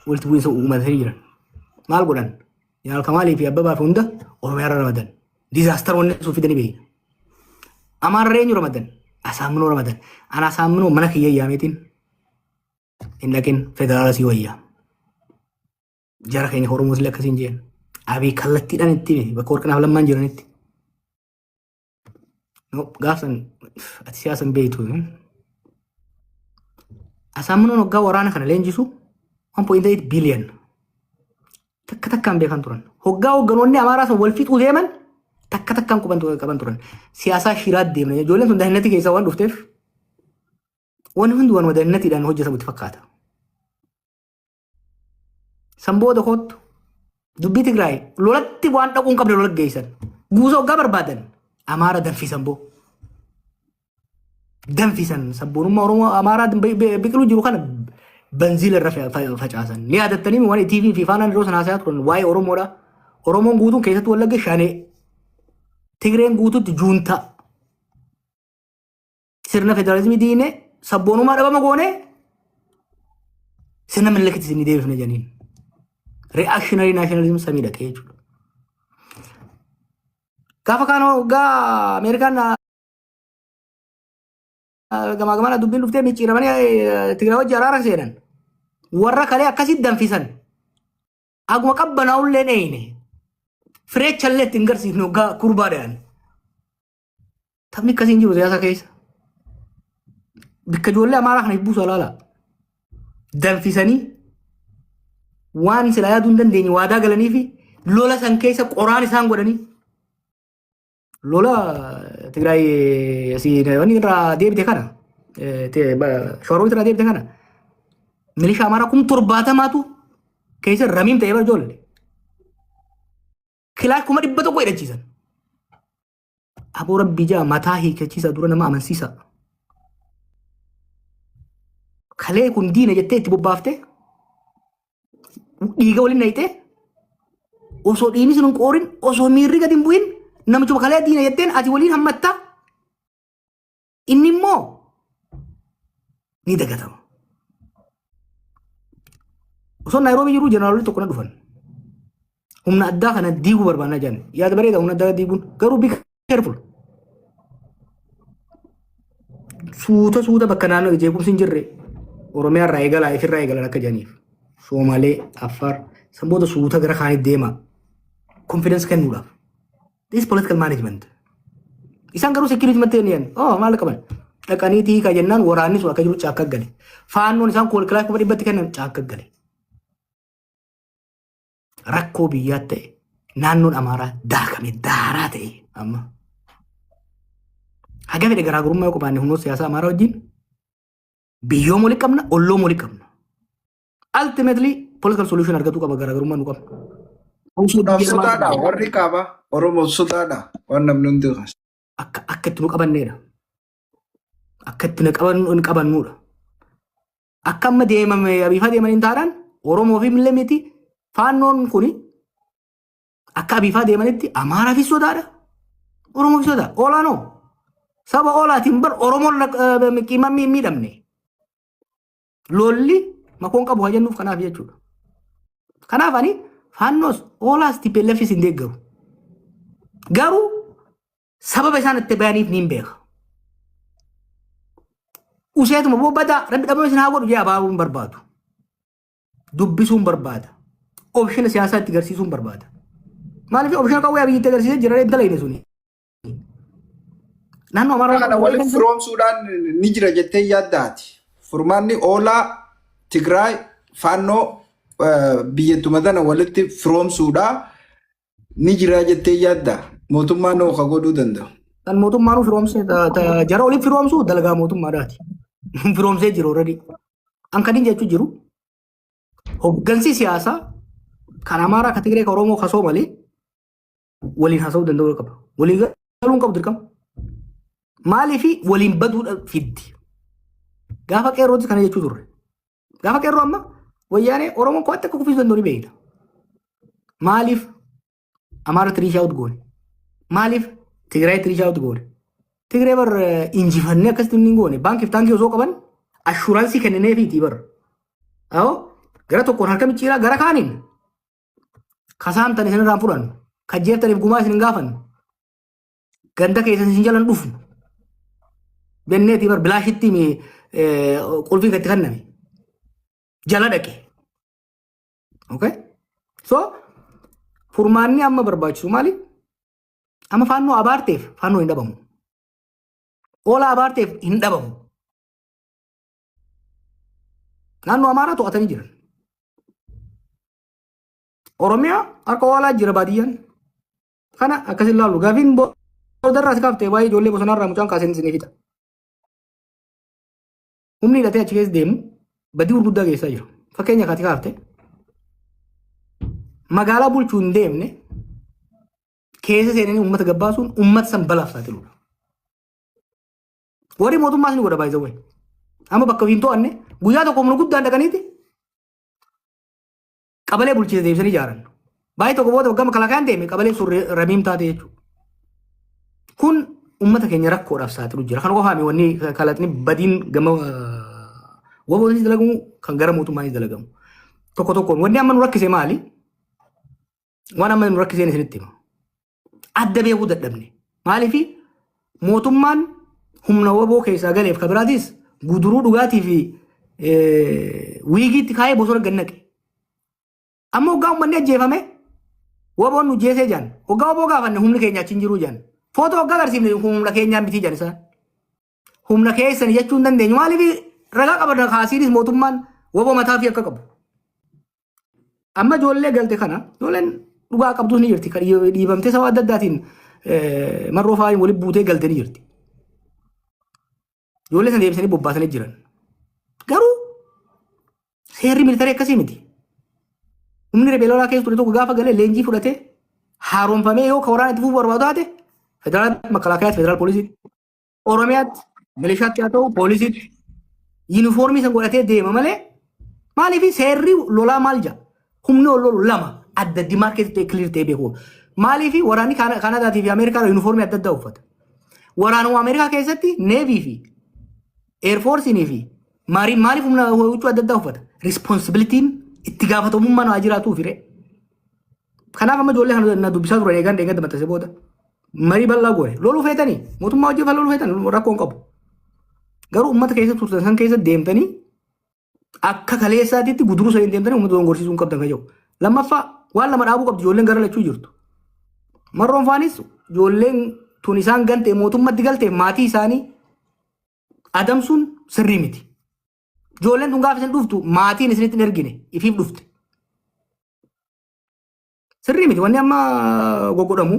walitti bu'iinsa uummatanii jiran. Maal godhan? Jeneraal Kamaalii fi Abbabaa fi hunda Oromiyaa irra ramadan. Disaster wanni sun fidanii beeyna. Amaarra eenyu ramadan? Asaaminoo ramadan. Ana Asaaminoo mana kiyya yaameetiin hin dhaqin, federaala sii wayyaa. Jara keenya Oromoos illee akkasiin jeen. Abii kallattiidhaan itti hime bakka Warqinaaf Lammaan jiranitti. No, gaafsan ati siyaasa hin beektu. Asaaminoon waggaa waraana kana leenjisu 1.8 billion takka takkaan beekan turan. Hoggaa hogganoonni Amaaraa sun wal fixuu deeman takka takkaan quban qaban turan. Siyaasaa shiraa deemne. Ijoolleen sun dahinnatti keessaa waan dhufteef wanni hundi waanuma dahinnatiidhaan hojjetamu itti fakkaata. San booda kootu dubbii Tigraay lolatti waan dhaquu hin qabne lola geessan. Guusa hoggaa barbaadan Amaara danfisan boo. Danfisan sabboonummaa Oromoo Amaaraa biqiluu jiru kana banziila irra facaasan. Ni yaadattanii waan TV fi Faanaan yeroo sana haasayaa turan waa'ee Oromoodha. Oromoon guutuun keessattuu Wallagga shanee. Tigreen guutuutti juuntaa. Sirna federaalizimii diinee sabboonummaa dhabama goonee sirna Minilikiti isin deebifne jedhaniin. Reactionary nationalism samii dhaqee jechuudha. Gaafa kaan hoggaa Ameerikaan gamaa gamana dubbiin dhuftee micciiramanii Tigraay wajji araara seenan. Warra kalee akkasitti danfisan. Aguma qabbanaa'ullee dheeyne. Fireechallee ittiin garsiifne hoggaa kurbaa dhayan. Taphni akkasii hin jiru siyaasa keessa. Bikka ijoollee Amaaraa kana buusu alaala. Danfisanii waan silaa yaaduu hin dandeenye waadaa galanii fi lola san keessa qoraan isaan godhanii lola Tigraay asii wanni irraa deebite kana Shawaroobiit irraa deebite kana milishaa Amaaraa 70,000tu keessa ramiim ta'ee bara ijoollee. Kilaash 100,000 hidhachiisan. Aboo rabbii jaa mataa hiikachiisa dura nama amansiisa. Kalee kun diina jettee itti bobbaaftee dhiiga waliin naqxee osoo dhiigni sun hin qoorin, osoo miirri gadi hin bu'in, namichuma kalee diina jetteen ati waliin hammattaa, inni immoo ni dagatama. Osoo Naayiroobii jiru jeneraalonni tokko na dhufan. Humna addaa kana diiguu barbaannaa jedhan. Yaada bareeda humna addaa diiguun, garuu be careful. Suuta suuta bakka naannoo jeequmsi hin jirre Oromiyaa irraa eegalaa, ifirraa eegalan akka jedhaniif. Soomalee, Affaar, san booda suuta gara kaanitti deema. Confidence kennuudhaaf. This political management. Isaan garuu security mattee ni jedhan. Oh, maal qaban? Dhaqanii hiikaa jennaan waraanni sun akka jiru caakka gale. Faannoon isaan kilaash 100,000tti kennan caakka gale. Rakkoo biyyaa ta'e, naannoon Amaaraa daakame daaraa ta'e amma. Haga fedhe garaagarummaa yoo qabaanne humnoota siyaasaa Amaaraa wajjin biyyoom walii qabna, olloom walii qabna. Ultimately political solution argatuu qaba garaagarummaa nu qabna. Sodaadha warri qaba. Oromoo sodaadha waan namni hundi kaasa. Akka itti nu qabanneedha. Akka itti nu qabannuudha. Akka amma deemame abiifaa deemaniin taanaan Oromoo fi illee miti, faannoon kuni akka abiifaa deemanitti Amaaraafis sodaadha. Oromoo fi sodaa. Olaanoo. Saba oolaatiin bar Oromoon qiimaa miidhamne. Lolli makoon qabu haa jennuuf kanaaf jechuudha. Kanaaf ani faannoos oolaas TPLFis hin deeggaru. Garuu sababa isaan itti bayaniif niin beeka. Useetuma boo badaa rabbi dhabama isin haa godhu jee abaabuun barbaadu. Dubbisuun barbaada. Option siyaasaa itti agarsiisuun barbaada. Maaliif option qawwee Abiyyi itti agarsiisee jira intala inni suni. Naannoo Amaaraa Kana walitti firoomsuudhaan ni jira jettee yaaddaati. Furmaanni oolaa Tigraay faannoo biyyatuma tana walitti firoomsuudhaa ni jira jettee yaadda. Mootummaan hoo ka godhuu danda'u? Kan mootummaan firoomsee jara walitti firoomsuu dalagaa mootummaadhaati. Firoomsee jiru already. An kan inni jechuu jiru hoggansi siyaasaa kan Amaaraa, kan Tigree, kan Oromoo, kan Soomalee waliin haasa'uu danda'uu qaba. Walii galuun qabu dirqama. Maaliifi waliin baduudha fiddi. Gaafa qeerrootis kana jechuu turre. Gaafa qeerroo amma wayyaanee Oromoon kophaatti akka kuffisuu danda'u ni beekna. Maaliif Amaara reach out goone? Maaliif Tigraay reach out goone? Tigree bar injifannee akkasitti hin goone. Baankiif taankii osoo qaban assurance kennineefiitii bar. Awoo, gara tokkoon harka micciiraa, gara kaaniin kasaamtan isin irraan fudhannu. Kajjeeftaniif gumaa isin hin gaafannu. Ganda keessan isin jalan dhufnu. Jenneetii bar bilaashitti qulfii itti kenname. Jala dhaqe. Okay? So, furmaanni amma barbaachisu maali? Amma faannoo abaarteef faannoo hin dhabamu. Oolaa abaarteef hin dhabamu. Naannoo Amaaraa to'atanii jiran. Oromiyaa harka oolaa jira baadiyyaan. Kana akkas ilaalu. Gaafiin boodarraa si kaaftee waa'ee ijoollee bosonaarraa mucaan kaaseen isinii fixa. Humni hidhatee achi keessa deemu badii gurguddaa geessaa jira. Fakkeenya kaati kaafte magaalaa bulchuu hin deemne keessa seenanii uummata gabbaasuun uummata san balaaf saaxiluudha. Warri mootummaas ni godha baay'ee. Amma bakka hin to'anne guyyaa tokko humna guddaan dhaqaniiti qabalee bulchiinsa deebisanii ijaaran. Baay'ee tokko booda waggaa makalaakaan deeme qabaleen sun ramiim taate jechuudha. Kun uummata keenya rakkoodhaaf saaxilu jira. Kana qofaami wanni kalaqni badiin gama WBOnis dalagamu kan gara mootummaanis dalagamu. Tokko tokkoon wanni amma nu rakkise maali? Waan amma nu rakkiseen isinitti hima. Adda beekuu dadhabne. Maaliif mootummaan humna waboo keessaa galeef ka biraatis guduruu dhugaatii fi wiigiitti kaayee bosona gad naqe. Amma hoggaa uummanni ajjeefame waboon nu jeesee jaan. Hoggaa waboo gaafanne humni keenya achi hin jiru jaan. Footoo hoggaa agarsiifne humna keenyaa miti jaan isaan. Humna keessan jechuu hin dandeenyu. Maaliif ragaa qaban kaasiinis mootummaan waboo mataa fi akka qabu. Amma ijoollee galte kana ijoolleen dhugaa qabdus ni jirti. Kan dhiibamtee sababa adda addaatiin marroo fa'aa walitti buutee galte ni jirti. Ijoollee sana deebisanii bobbaasanii jiran. Garuu seerri militarii akkasii miti. Humni riphee lolaa keessa ture tokko gaafa galee leenjii fudhatee haaromfamee yoo ka waraana itti fufuu barbaadu taate federaal makalaakayaatti federaal poolisiitti Oromiyaatti milishaatti haa ta'u poolisiitti yuunifoormii san godhatee deema malee maaliif seerri lolaa maal jedha humni ol lolu lama adda demarcate ta'e clear ta'e beeku maaliif waraanni Kaanadaatii fi Ameerikaa yuunifoormii adda addaa uffata. Waraanuma Ameerikaa keessatti Navy fi Air Force fi Marine maaliif humna huccuu adda addaa uffata? Responsibilityn itti gaafatamummaan haa jiraatuuf firee. Kanaaf amma ijoollee kana na dubbisaa turan eegan eegan maxxanse booda marii bal'aa goone loluu feetanii mootummaa hojii loluu feetan rakkoo hin qabu. Garuu uummata keessa turtan san keessa deemtanii akka kaleessaatitti guduruu saniin deemtanii uummata dogongorsiisuu hin qabdan kan jedhu. Lammaffaa waan lama dhaabuu qabdu ijoolleen gara lachuu jirtu. Marroon faanis ijoolleen tun isaan gante mootummatti galte maatii isaanii adamsuun sirrii miti. Ijoolleen tun gaafa isin dhuftu maatiin isinitti hin ergine ifiif dhufte. Sirrii miti wanni amma goggodhamu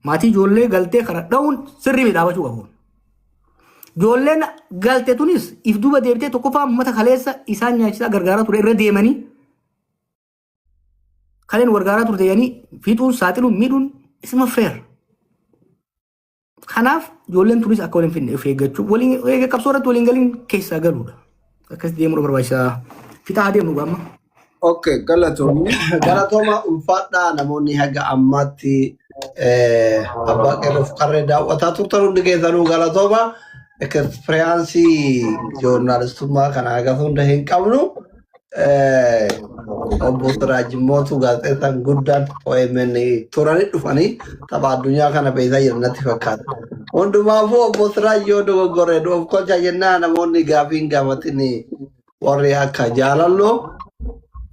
maatii ijoollee galtee kana dha'uun sirrii miti dhaabachuu qabu. Ijoolleen galte tunis if duuba deebitee tokkoffaa uummata kaleessa isaan nyaachisaa gargaaraa ture irra deemanii kaleen gargaaraa turte jedhanii fiixuun saaxiluun miidhuun isuma fair. Kanaaf ijoolleen tunis akka waliin finne of eeggachuu waliin eega qabsoo irratti waliin galiin keessaa galuudha. Akkasitti deemuudha barbaachisaa. Fixaa adeemnu gaamma. Okay, galatoomni. Galatooma ulfaadhaa namoonni haga ammaatti abbaa qeerroof qarree daawwataa turtan hundi keessanuu galatooma. Experience joornaalistummaa kana haga hunda hin qabnu. Obbo Siraaj Mootuu gaazexeessaan guddaan OMN turanii dhufanii tapha addunyaa kana beekaa jiran natti fakkaata. Hundumaafuu obbo Siraaj yoo dogoggore of kolcha jennaa namoonni gaafii hin gaafatin warri akka Jaalalloo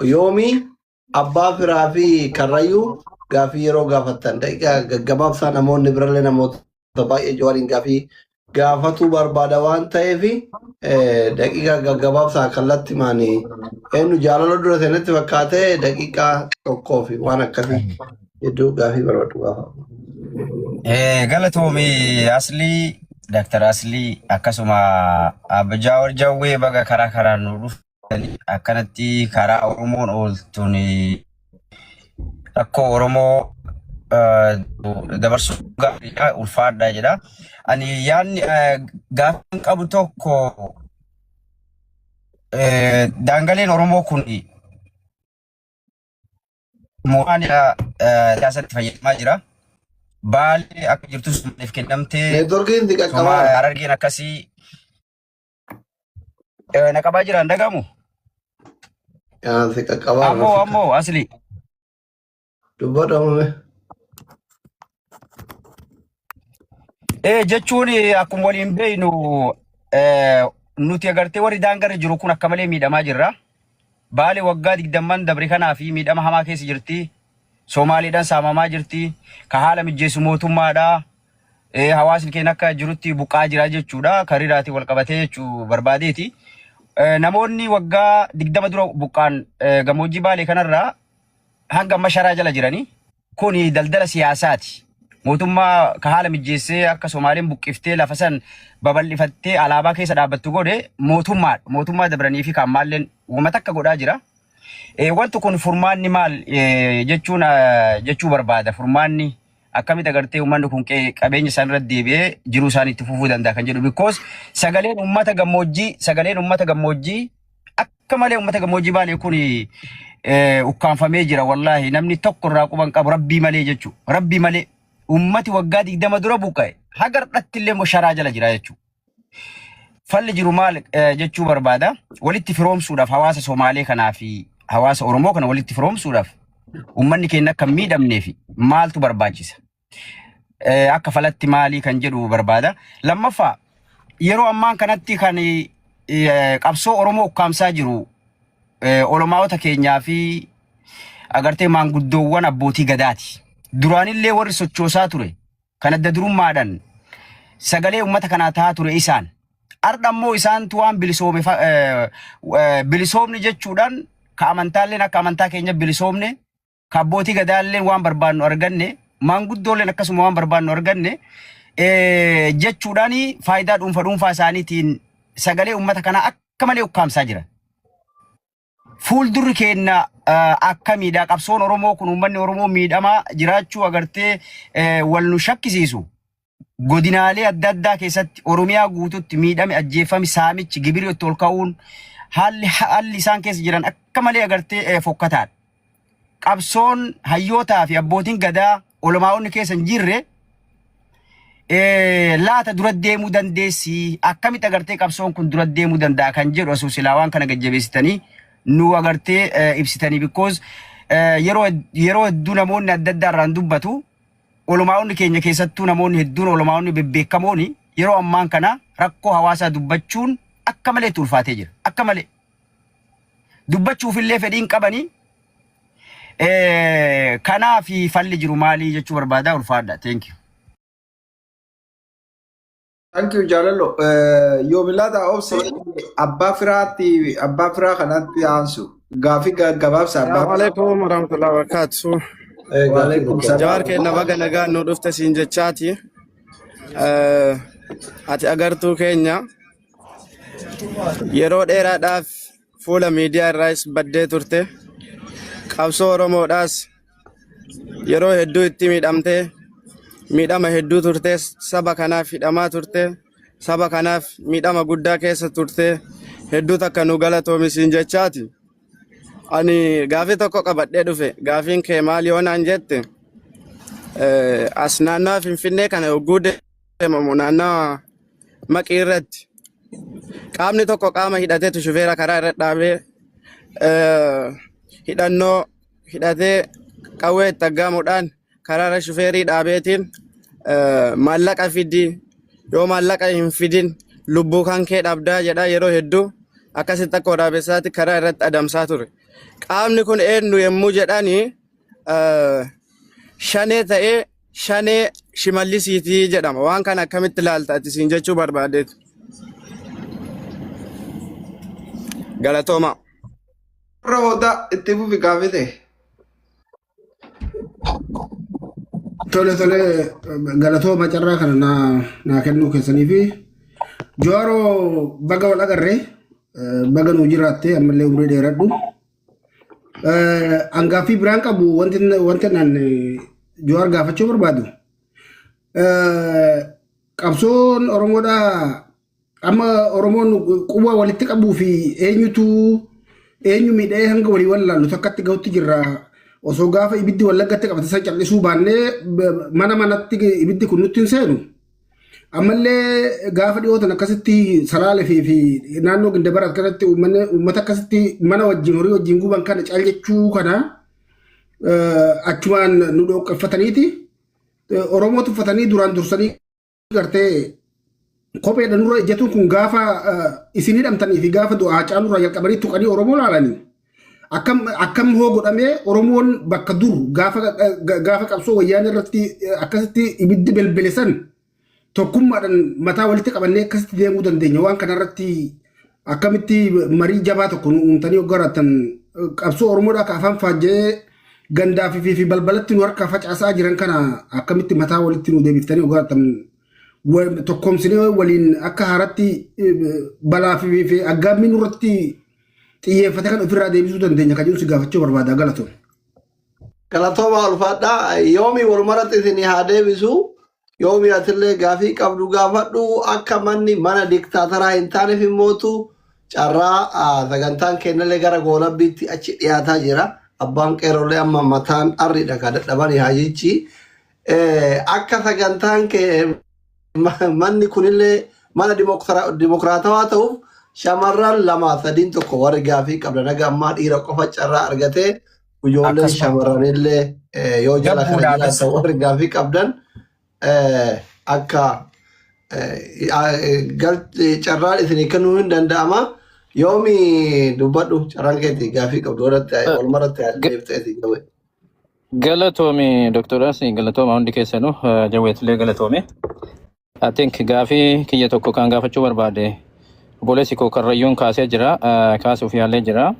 yoomii abbaa firaa fi karrayyuu gaafii yeroo gaafattan daqiiqaa gaggabaabsaa namoonni birallee namoota baay'ee jawaariin gaafii gaafatuu barbaada waan ta'eef daqiiqaa gaggabaabsaa kallattii maanii eenyu jaalala dura seenetti fakkaatee daqiiqaa tokkoo fi waan akkasii hedduu gaafii barbaadu gaafa. Galatoomi Aslii, Dr. Aslii akkasuma Abba Jaawar Jawwee baga karaa karaan nu dhuftanii akkanatti karaa Oromoon ooltuun rakkoo Oromoo dabarsuu gaariidha ulfaadha jedha. Ani yaadni gaaffiin qabu tokko daangaleen Oromoo kun mootummaan siyaasatti fayyadamaa jira. Baalee akka jirtu Somaaliif kennamtee Neetworkiin si qaqqabaa. Harargeen akkasii na qabaa jira hin dhagamu. Yaa si qaqqabaa. Ammoo asli. Dubbadhu amame. Jechuun akkuma waliin beeknu nuti agartee warri daangarra jiru kun akka malee miidhamaa jirra. Baale waggaa 20n dabre kanaa fi miidhama hamaa keessa jirti. Somaaliidhaan saamamaa jirti. Ka haala mijjeessu mootummaadha. Hawaasni keenya akka jirutti buqqaa jira jechuudha. Kariiraatiin wal qabatee jechuu barbaadeeti. Namoonni waggaa 20 dura buqqaan gammoojjii Baalee kanarraa hanga amma sharaa jala jiranii. Kuni daldala siyaasaati. Mootummaa ka haala mijjeessee akka Somaaleen buqqiftee lafa san babal'ifattee alaabaa keessa dhaabbattu godhe mootummaadha. Mootummaa dabranii fi kan maalleen wama takka godhaa jira. Wanti kun furmaanni maal jechuun jechuu barbaada. Furmaanni akkamitti agartee uummanni kun qabeenya isaan irratti deebi'ee jiruu isaanii itti fufuu danda'a kan jedhu. Because sagaleen uummata gammoojjii akka malee uummata gammoojjii Baalee kun ukkaanfamee jira wallaahi namni tokko irraa quban qabu rabbii malee jechuudha. Rabbii malee uummati waggaa 20 dura buqqa'e haga har'atti illee immoo sharaa jala jira jechuudha. Falli jiru maal jechuu barbaada? Walitti firoomsuudhaaf hawaasa Somaalee kanaa fi hawaasa Oromoo kana walitti firoomsuudhaaf uummanni keenya akka hin miidhamnee fi maaltu barbaachisa? Akka falatti maalii kan jedhu barbaada. Lammaffaa, yeroo ammaan kanatti kan qabsoo Oromoo ukkaamsaa jiru olamaa'ota keenyaa fi agartee maanguddoowwan abbootii gadaati. Duraanillee warri sochoosaa ture kan adda durummaadhaan sagalee uummata kanaa ta'aa ture isaan. Ardha immoo isaantu waan bilisoome bilisoomni jechuudhaan ka amantaalleen akka amantaa keenya bilisoomne, ka abbootii gadaalleen waan barbaannu arganne, maanguddoolleen akkasuma waan barbaannu arganne jechuudhaan faayidaa dhuunfa dhuunfaa isaaniitiin sagalee uummata kanaa akka malee ukkaamsaa jiran. Fuuldurri keenya akkamiidha? Qabsoon Oromoo kun uummanni Oromoo miidhamaa jiraachuu agartee wal nu shakkisiisu. Godinaalee adda addaa keessatti Oromiyaa guututti miidhame, ajjeeffami, saamichi, gibirri itti ol ka'uun, haalli isaan keessa jiran akka malee agartee fokkataadha. Qabsoon hayyootaa fi abbootiin gadaa olmaa'onni keessa hin jirre laata dura deemuu dandeessi? Akkamitti agartee qabsoon kun dura deemuu danda'a kan jedhu asuu silaa waan kana gajjabeessitanii nu agartee ibsitanii, because yeroo hedduu namoonni adda addaa irraan dubbatu. Olumaa'onni keenya, keessattuu namoonni hedduun, olumaa'onni bebbeekamoon, yeroo ammaan kana rakkoo hawaasaa dubbachuun akka malee itti ulfaatee jira. Akka malee dubbachuufillee fedhiin qabanii. Kanaaf falli jiru maalii jechuu barbaada. Ulfaadha. Thank you. Thank you, Jaalallo. Yoomilaata obsi, abbaa firaatti, abbaa firaa kanatti aansu. Gaafii gabaabsa abbaa Assalamu alaikum warahmatullahi wabarakatuh. Waalaikum Jawaar salaam. keenya, baga nagaan nu dhufte siin jechaati. Ati agartuu keenya, yeroo dheeraadhaaf fuula miidiyaa irraas baddee turte. Qabsoo Oromoodhaas yeroo hedduu itti miidhamtee, miidhama hedduu turte, saba kanaaf hidhamaa turte, saba kanaaf miidhama guddaa keessa turte. Hedduu takka nu galatoomi siin jechaati. Ani gaafii tokko qabadhee dhufe. Gaafiin kee maal yoo naan jette, as naannawa Finfinnee kana yogguu deemamu, naannawa Maqii irratti qaamni tokko qaama hidhateetu shufeera karaa irra dhaabee, hidhannoo hidhatee, qawwee itti aggaamuudhaan karaa irra shufeerii dhaabeetiin, maallaqa fidi, yoo maallaqa hin fidin lubbuu kan kee dhabdaa jedha. Yeroo hedduu akkasitti akka waraabessaatti karaa irratti adamsaa ture. Qaamni kun eenyu yommuu jedhani, Shanee ta'ee Shanee Shimallisiitii jedhama. Waan kana akkamitti ilaalta ati siin jechuu barbaadeetu. Galatooma. Warra hoodaa itti fufi gaafite. Tole tole, galatooma carraa kana naa kennuu keessanii fi Jawaaroo, baga wal agarree, baga nuu jiraatte, ammallee umrii dheeradhu. Angaaffii biraan qabu, wanti naan Jawaar gaafachuu barbaadu, qabsoon Oromoodhaa amma Oromoon quba walitti qabuu fi eenyutu eenyu miidhee hanga walii wallaallu takkatti gahutti jirra. Osoo gaafa ibiddi Wallaggatti qabate san callisuu baannee, mana manatti ibiddi kun nutti hin seenu. Ammallee gaafa dhiyootan akkasitti Salaalee fi naannoo Gindabara akkanatti uummata akkasitti mana wajjin horii wajjin guban kana cal jechuu kana achumaan nu dhoqqeffataniiti. Oromoo tuffatanii duraan dursanii gartee kopheedha nurra ejjetuun kun gaafa isin hidhamtanii fi gaafa du'aa Haacaalurraa jalqabanii tuqanii Oromoo laalanii akkam hoo godhamee Oromoon bakka dur gaafa qabsoo wayyaanee irratti akkasitti ibiddi belbele san tokkummaadhaan mataa walitti qabannee akkasitti deemuu dandeenya? Waan kanarratti akkamitti marii jabaa tokko nu uumtanii hoggarattan, qabsoo Oromoodhaa ka afaan faajjee gandaa fi balbalatti nu harkaa facaasaa jiran kana akkamitti mataa walitti nu deebiftanii hoggarattan, tokkoomsinee waliin akka haaratti balaa fi aggaammii nurratti xiyyeeffate kan ofirraa deebisuu dandeenya kan jedhu si gaafachuu barbaada. Galatoon. Galatooma, ulfaadhaa. Yoomi walumaratti isin haa deebisu. Yoomi, atillee gaafii qabdu gaafadhu. Akka manni mana diktaataraa hin taaneef immootu carraa sagantaan kennallee gara goolabbiitti achi dhiyaataa jira. Abbaan qeerrollee amma mataan arriidha kan dadhabanii hajichi. Akka sagantaan kee manni kunillee mana dimokiraatawaa ta'uuf, shamarran lama sadiin tokko warri gaafii qabda, naga ammaa dhiira qofa carraa argatee, ijoolleen Akkasuma. shamarranillee yoo jala kana Gabbuudhaafis. jiraatan, warri gaafii qabdan. Akka carraan isinii kennuu hin danda'ama. Yoomi dubbadhu, carraan keetii gaafii qabdu irratti walumarratti deebiteeti jawwee. Galatoomi Dr. Asii, galatooma hundi keessanuu, jawweetillee galatoome. I think gaafii kiyya tokko kan gaafachuu barbaade obboleessi koo Karrayyuun kaasee jira, kaasuuf yaalee jira.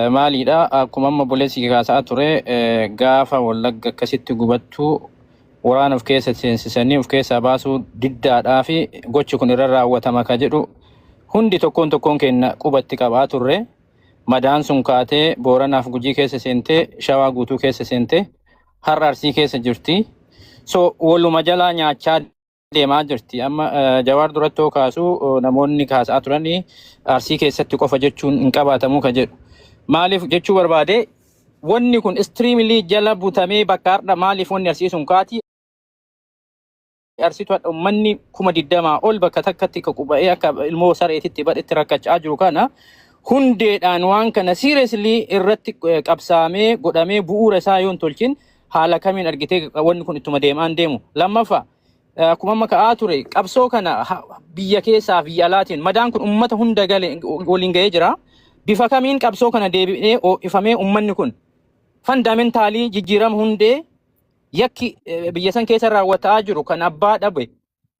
Maaliidha, akkuma amma obboleessi kaasaa ture, gaafa Wallagga akkasitti gubattuu waraana of keessa seensisanii of keessaa baasuu diddaadhaa fi gochi kun irra raawwatama ka jedhu hundi tokkoon tokkoon keenya qubatti qabaa turre. Madaan sun kaatee Booranaaf Gujii keessa seentee, Shawaa guutuu keessa seentee, har'a Arsii keessa jirti. So waluma jalaa nyaachaa deemaa jirti. Amma Jawaar duratti yoo kaasu namoonni kaasaa turan Arsii keessatti qofa jechuun hin qabaatamuu ka jedhu. Maaliif jechuu barbaade, wanni kun extremely jala butamee bakka har'a maaliif wanni Arsii sun kaati? Arsiitu hadha uummanni 20,000 ol bakka takkatti ka quba'ee akka ilmoo sareetitti badhetti rakkachaa jiru kana hundeedhaan waan kana seriously irratti qabsaamee godhamee bu'uura isaa yoo hin tolchin haala kamiin argitee wanni kun ittuma deemaan deemu. Lammaffaa, akkuma amma ka'aa ture, qabsoo kana biyya keessaa biyya alaatiin madaan kun uummata hunda gale waliin ga'ee jira. Bifa kamiin qabsoo kana deebi'ee ho'ifamee uummanni kun fundamentally jijjiirama hundee yakki biyya san keessa raawwataa jiru kan abbaa dhabe,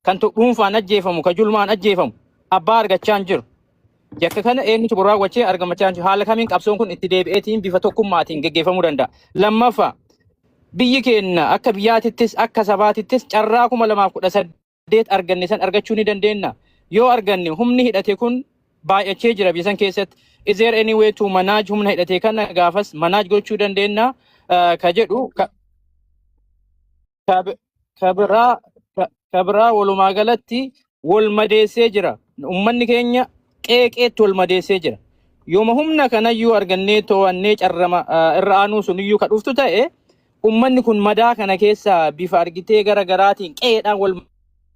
kan dhuunfaan ajjeefamu, kan julmaan ajjeefamu abbaa argachaa hin jiru. Yakka kana eenyutu raawwachee argamachaa hin jiru. Haala kamiin qabsoon kun itti deebi'eetiin bifa tokkummaatiin geggeeffamuu danda'a? Lammaffaa, biyyi keenya akka biyyaatittis akka sabaatittis carraa 2018 arganne san argachuu ni dandeenya. Yoo arganne humni hidhate kun baay'achee jira biyya san keessatti. Is there any way to manage humna hidhate kana gaafas manage gochuu dandeenya ka jedhu ka biraa walumaa galatti wal madeessee jira. Uummanni keenya qeeqeetti wal madeessee jira. Yooma humna kanayyuu argannee to'annee carrama irra aanuu suniyyuu ka dhuftu ta'e, uummanni kun madaa kana keessa bifa argitee gara garaatiin qe'eedhaan wal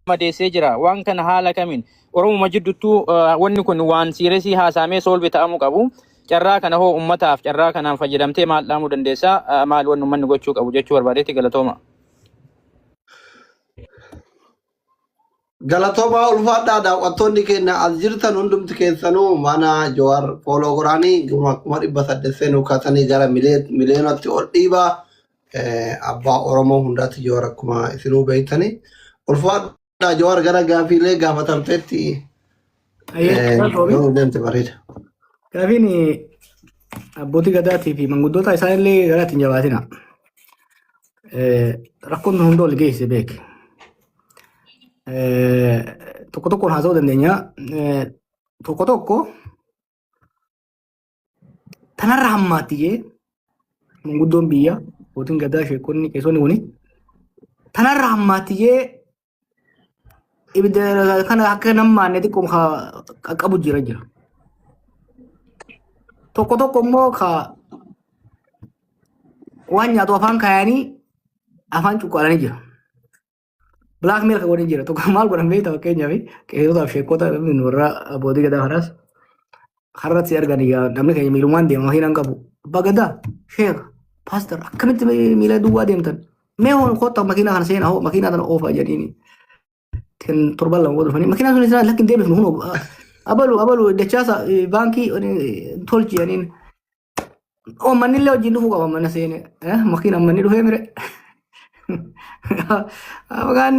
madeessee jira. Waan kana haala kamiin Oromuma jidduttuu wanni kun waan serious haasaamee solve ta'amuu qabu. Carraa kana hoo uummataaf carraa kanaan fayyadamtee maal dhaamuu dandeessaa? Maal wanni uummanni gochuu qabu jechuu barbaadeetti, galatooma. Galatoomaa, ulfaadhaa. Daawwattoonni keenya as jirtan hundumti keessanuu mana Jawaar follow godhaanii 800,000 seenuu kaasanii gara miliyoonatti ol dhiibaa. Abbaa Oromoo hundaatti Jawaar akkuma isinuu beektanii. Ulfaadhaa Jawaar, gara gaafiilee gaafatamteetti Ayyee, galatoomi. yoo deemte bareeda. Gaafiin abbootii gadaatii fi manguddoota isaanillee garaatti hin jabaatina. Rakkoon tun hunda ol geesse beek. Tokko tokkoon haasa'uu dandeenya. Tokko tokko tanarra hammaatti jee manguddoon biyya, abbootiin gadaa, sheekonni, qeessonni kuni tanarra hammaatti jee ibidda kana akka nammaanne xiqqoo qaqqabu jira jira. Tokko tokko immoo ka waan nyaatu afaan kaayanii afaan cuqqaalanii jira. Blackmail kan godhan jira. Tokko maal godhan beektaa? Fakkeenyaaf qeessotaaf sheekota warra abbootii gadaa kanaas har'atti argan, namni keenya miilumaan deema, makiinaan qabu. Abbaa gadaa, sheeka, pastor, akkamitti miila duwwaa deemtan? Mee hoo kottaa makiinaa kana seenaa, hoo makiinaa kana oofaa jedhanii. Kan torban 2 booda dhufanii makiinaa sun isaan lakki hin deebifnu, hunoo abalu abalu dachaasa baankii tolchi jedhaniin. Uummanni illee wajjin dhufuu qaba mana seene. Makiinaan manni dhufee mire. Maqaan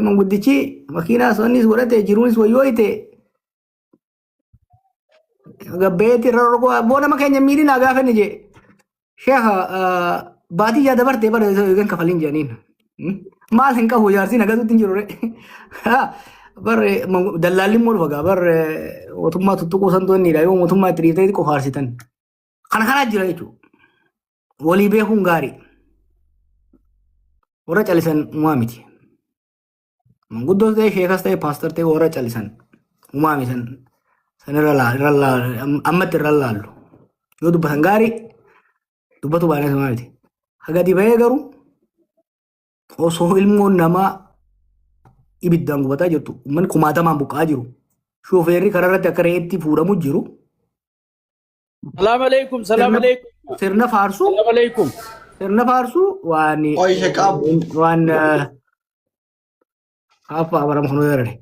manguddichi makiinaa sonnis godhate jiruunis wayyoo ite. Gabbeetti irra rogoo abboo nama keenya miidhinaa gaafa inni jee. Sheekha, baatii yaa dabartee bara eegan kafaliin jedhaniin. Maal hin qabu jaarsi nagatutti hin jiru re. Bar dallaalli immoo dhufa gaa bar mootummaa tuttuquu santu inni yoo mootummaa itti dhiiftee qofaarsitan. Kana kanaa jira jechuudha. Walii beekuun gaarii. Warra calisan uumaa miti. Manguddoos ta'e, sheekas ta'e, pastor ta'e, warra calisan uumaa miti san san irra laalu, ammatti irra laallu. Yoo dubbatan gaarii, dubbatu baay'ee uumaa miti. Gadi bahee garuu osoo ilmoon namaa ibiddaan gubataa jirtu, uummanni kumaatamaan buqqa'aa jiru, shooferri karaa irratti akka re'eetti fuudhamu jiru. Salaam alaikum, salaam Sirna alaikum. sirna faarsuu Salaam alaikum. Sirna faarsuu waan Qoy sheqaab. waan haafa abarama kun darare.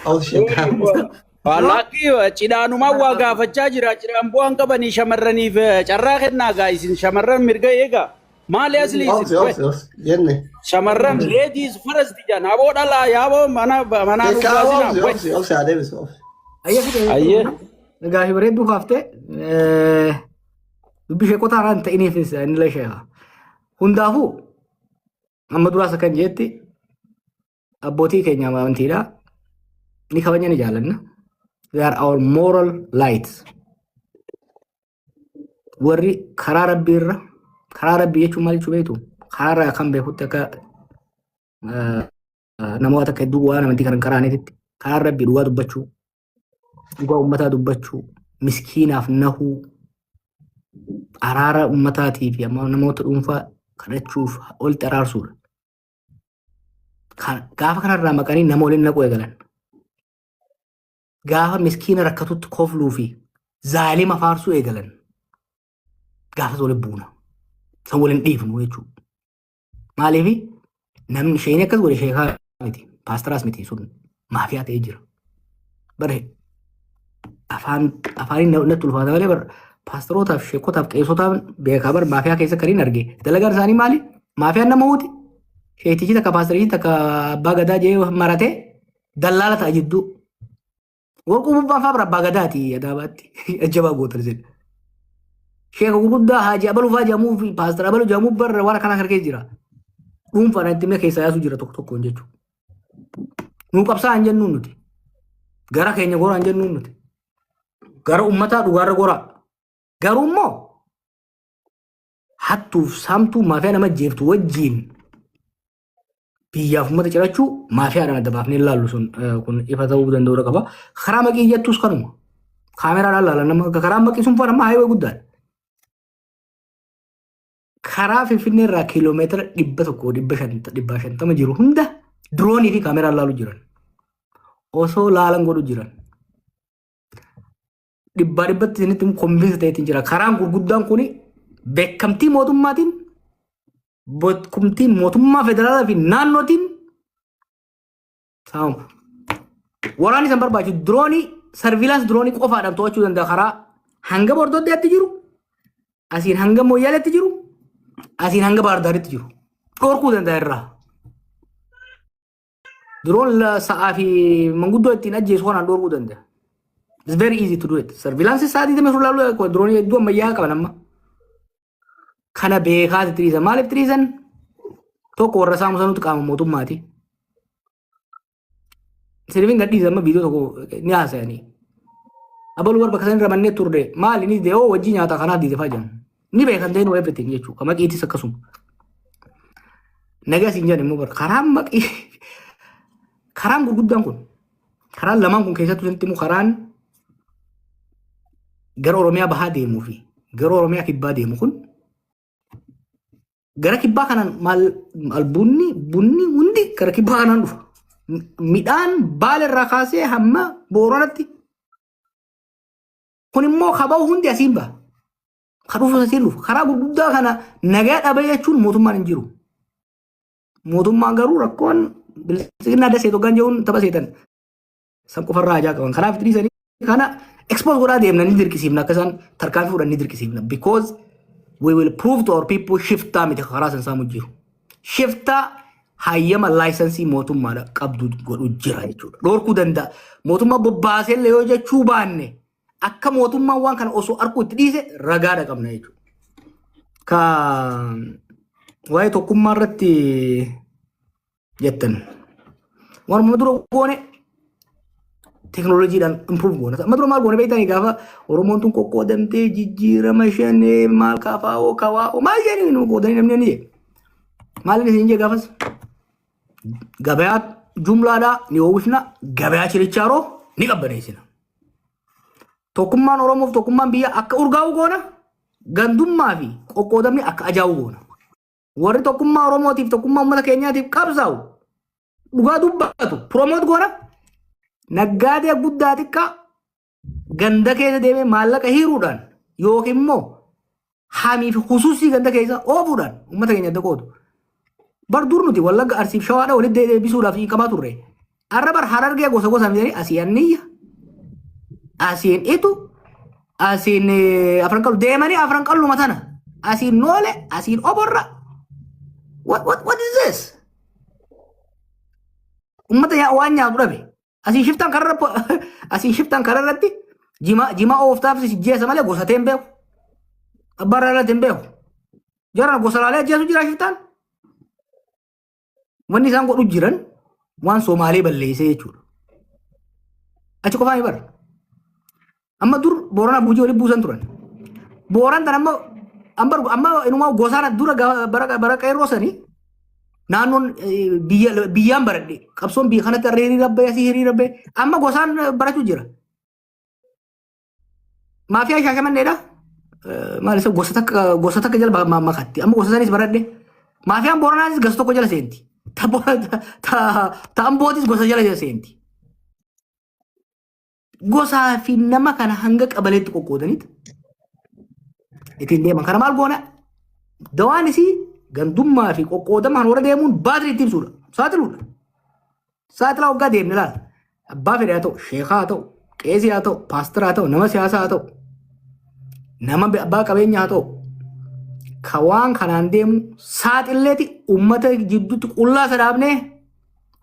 Obsi sheqaab. Wallahi cidhaanumaan waa gaafachaa jira. Cidhaan bu'aan qabanii shamarraniif carraa kennaa gaa isin shamarran mirga eegaa. Maali asli isin? Obsi obsi obsi jenne. Shamarran ladies first jedhan aboo dhalaa yaaboo mana manaa nu Sheqaab baasinaa. obsi obsi obsi haa deebisu obsi. Ayyee fixe. Ayyee. Gaafii bareedduu kaaftee dubbii sheekota haaraan ta'iniifis inni la sheeka. Hundaafuu amma duraas akkan jeetti abbootii keenya amantiidha. Ni kabajna, ni jaallanna. They are our moral lights. Warri karaa rabbii irra, karaa rabbii jechuun maal jechuu beektu? Karaa irraa kan beekutti akka namoota akka hedduu waan amantii kan karaaniitti karaa rabbii dhugaa dubbachuu, dhugaa uummataa dubbachuu, miskiinaaf nahuu, araara uummataatii fi amma namoota dhuunfaa kadhachuuf walitti araarsuudha. Gaafa kanarraa maqanii nama waliin naquu eegalan. Gaafa miskiina rakkatutti kofluu fi zaalima faarsuu eegalan. Gaafas waliin buuna. San waliin dhiifnu jechuudha. Maaliif namni isheen akkas godhe sheekaa miti, paastaraas miti, sun maafiyaa ta'ee jira. Bare afaan afaaniin natti ulfaata malee bar paastarootaaf, sheekotaaf, qeessotaaf beekaa bar maafiyaa keessa kan hin arge. Dalagaan isaanii maali? Maafiyaan nama huuti. Sheetichi takka paastarichi takka abbaa gadaa jee maratee dallaala ta'a jidduu. Warquu bubbaan fa'aa bara abbaa gadaati adaabaatti ajjabaa gootan isin. Sheeka gurguddaa Haaji Abaluu fa'aa jedhamuu fi Paastar Abaluu jedhamuu barra waan akkanaa kana keessa jira. Dhuunfaadhaan itti himee keessaa yaasuu jira tokko tokkoon jechuudha. Nuu qabsaa hin jennuun nuti. Gara keenya goraa hin jennuun nuti. Gara uummataa dhugaarra goraa. Garuu immoo hattuuf saamtuu maafiyaa nama jeeftu wajjiin biyyaaf uummata cirachuu maafiyaadhaan adda baafnee ilaallu sun kun ifa ta'uu danda'uu qaba. Karaa maqii jettus kanuma. Kaameraadhaan ilaalan nama karaa maqii sun faana amma highway guddaadha. Karaa Finfinnee irraa kiiloomeetira 100, 150 jiru hunda diroonii fi kaameraan laalu jiran. Osoo laalan godhu jiran. Dhibbaa dhibbatti isinitti convince ta'eetiin jira. Karaan gurguddaan kun beekamtii mootummaatiin, beekamtii mootummaa federaalaa fi naannootiin saamama. Waraanni isaan barbaachisu diroonii, surveillance diroonii qofaadhaan to'achuu danda'a karaa hanga Bordoddeetti jiru, asiin hanga Mooyyaaleetti jiru, asiin hanga Baardaaritti jiru. Dhorkuu danda'a irraa. Diroon sa'aa fi manguddoo ittiin ajjeesu kanaan dhorkuu danda'a. It's very easy to do it. Surveillance sa'aatii 24 laaluu diroonii hedduu ammayyaa qaban amma. Kana beekaati tiriisan. Maaliif tiriisan? Tokko warra saamu sanuutu qaama mootummaati. Sirbiin gadhiisa amma viidiyoo tokko ni haasa'anii. Abaluu barba bakka irra mannee turre maali ni dee'oo wajji nyaata kanaaf diide fa'aa jiran. Ni beekan ta'e know everything jechuudha. Maqiitis akkasuma. Nagaa siin jedhan immoo bara karaan maqii karaan gurguddaan kun karaan lamaan kun keessattuu sitti immoo karaan gara Oromiyaa bahaa deemuu fi gara Oromiyaa kibbaa deemu kun gara kibbaa kanaan maal albuunni bunni hundi gara kibbaa kanaan dhufa. Midhaan Baale irraa kaasee hamma Booranatti. Kun immoo kaba'u hundi asiin baha. Ka dhufu asiin dhufa. Karaa gurguddaa kana nagaa dhabee jechuun mootummaan hin jiru. Mootummaan garuu rakkoon bilisiginaa dasee tokkan jechuun tapha seetan san qofarraa ajaa qaban. Kanaaf dhiisanii kana expose godhaa deemna, ni dirqisiifna, akka isaan tarkaanfii fudhan ni dirqisiifna. Because we will prove to our people shiftaa miti karaa san saamu jiru. Shiftaa hayyama license mootummaadha qabdu godhu jira jechuudha. Dhorkuu danda'a. Mootummaa bobbaasee illee yoo jechuu baanne akka mootummaan waan kana osoo arguu itti dhiise ragaadha qabna jechuudha. Ka waa'ee tokkummaa irratti jettan. Waanuma dura goone teekinooloojiidhaan improve goona. Amma dura maal goone beektanii? Gaafa Oromoon tun qoqqoodamtee jijjiirama shanee maal kafaa'oo kawaa'oo maal jedhanii nu qoodanii namni ni jedhe. Maal inni isin jee gaafas? Gabayaa jumlaadhaa ni oomishna, gabayaa chirichaaroo ni qabbaneessina. Tokkummaan Oromoof tokkummaan biyya akka urgaa'u goona, gandummaa fi qoqqoodamni akka ajaa'u goona. Warri tokkummaa Oromootiif tokkummaa uummata keenyaatiif qabsaa'u dhugaa dubbatu promote goona. Naggaadee guddaa xiqqaa ganda keessa deemee maallaqa hiiruudhaan yookiin immoo Hamii fi hususii ganda keessa oofuudhaan uummata keenya adda qoodu. Bar dur nuti Wallagga, Arsiif Shawaadha walitti deebisuudhaaf qabaa turre. Arra bar Harargee gosa gosaan fidanii asii Anniyya, asiin Itu, asiin Afran Qallu deemanii Afran Qalluma tana. Asiin Noole, asiin Oborra. What is this? Uummata waan nyaatu dhabe. Asiin shiftaan karaa irratti jimaa jimaa ooftaaf si jeessa malee gosa ta'e hin beeku. Abbaa irratti hin beeku. Jarana gosa laalee ajjeesu jira shiftaan. Wanni isaan godhu jiran waan Somaalee balleessee jechuudha. Achi qofaa bara. Amma dur Booranaa Gujii walitti buusan turan. Booran tan amma inumaa gosaan dura bara qeerroo sanii naannoon biyya biyyaan baradhe, qabsoon biyya kanatti harree hiriira bahee, asii hiriira bahee, amma gosaan barachuu jira. Maafiyaa Shaashamanneedha. Maal isa gosa takka jala makatti, amma gosa sanis baradhe. Maafiyaan Booranaatis gosa tokko jala seenti. Ta Ambootis gosa jala seenti. Gosaa fi nama kana hanga qabaleetti qoqqoodaniit ittiin deeman. Kana maal goona? Dawaan isii gandummaa fi qoqqoodama kan warra deemuun baatirii itti ibsuudha. Saaxiluudha. Saaxilaa waggaa deemne laala. Abbaa fedhe haa ta'u, sheekaa haa ta'u, qeesii haa ta'u, paastara haa ta'u, nama siyaasaa haa ta'u, nama abbaa qabeenyaa haa ta'u, ka waan kanaan deemu saaxilleeti uummata jidduutti qullaa sadaabnee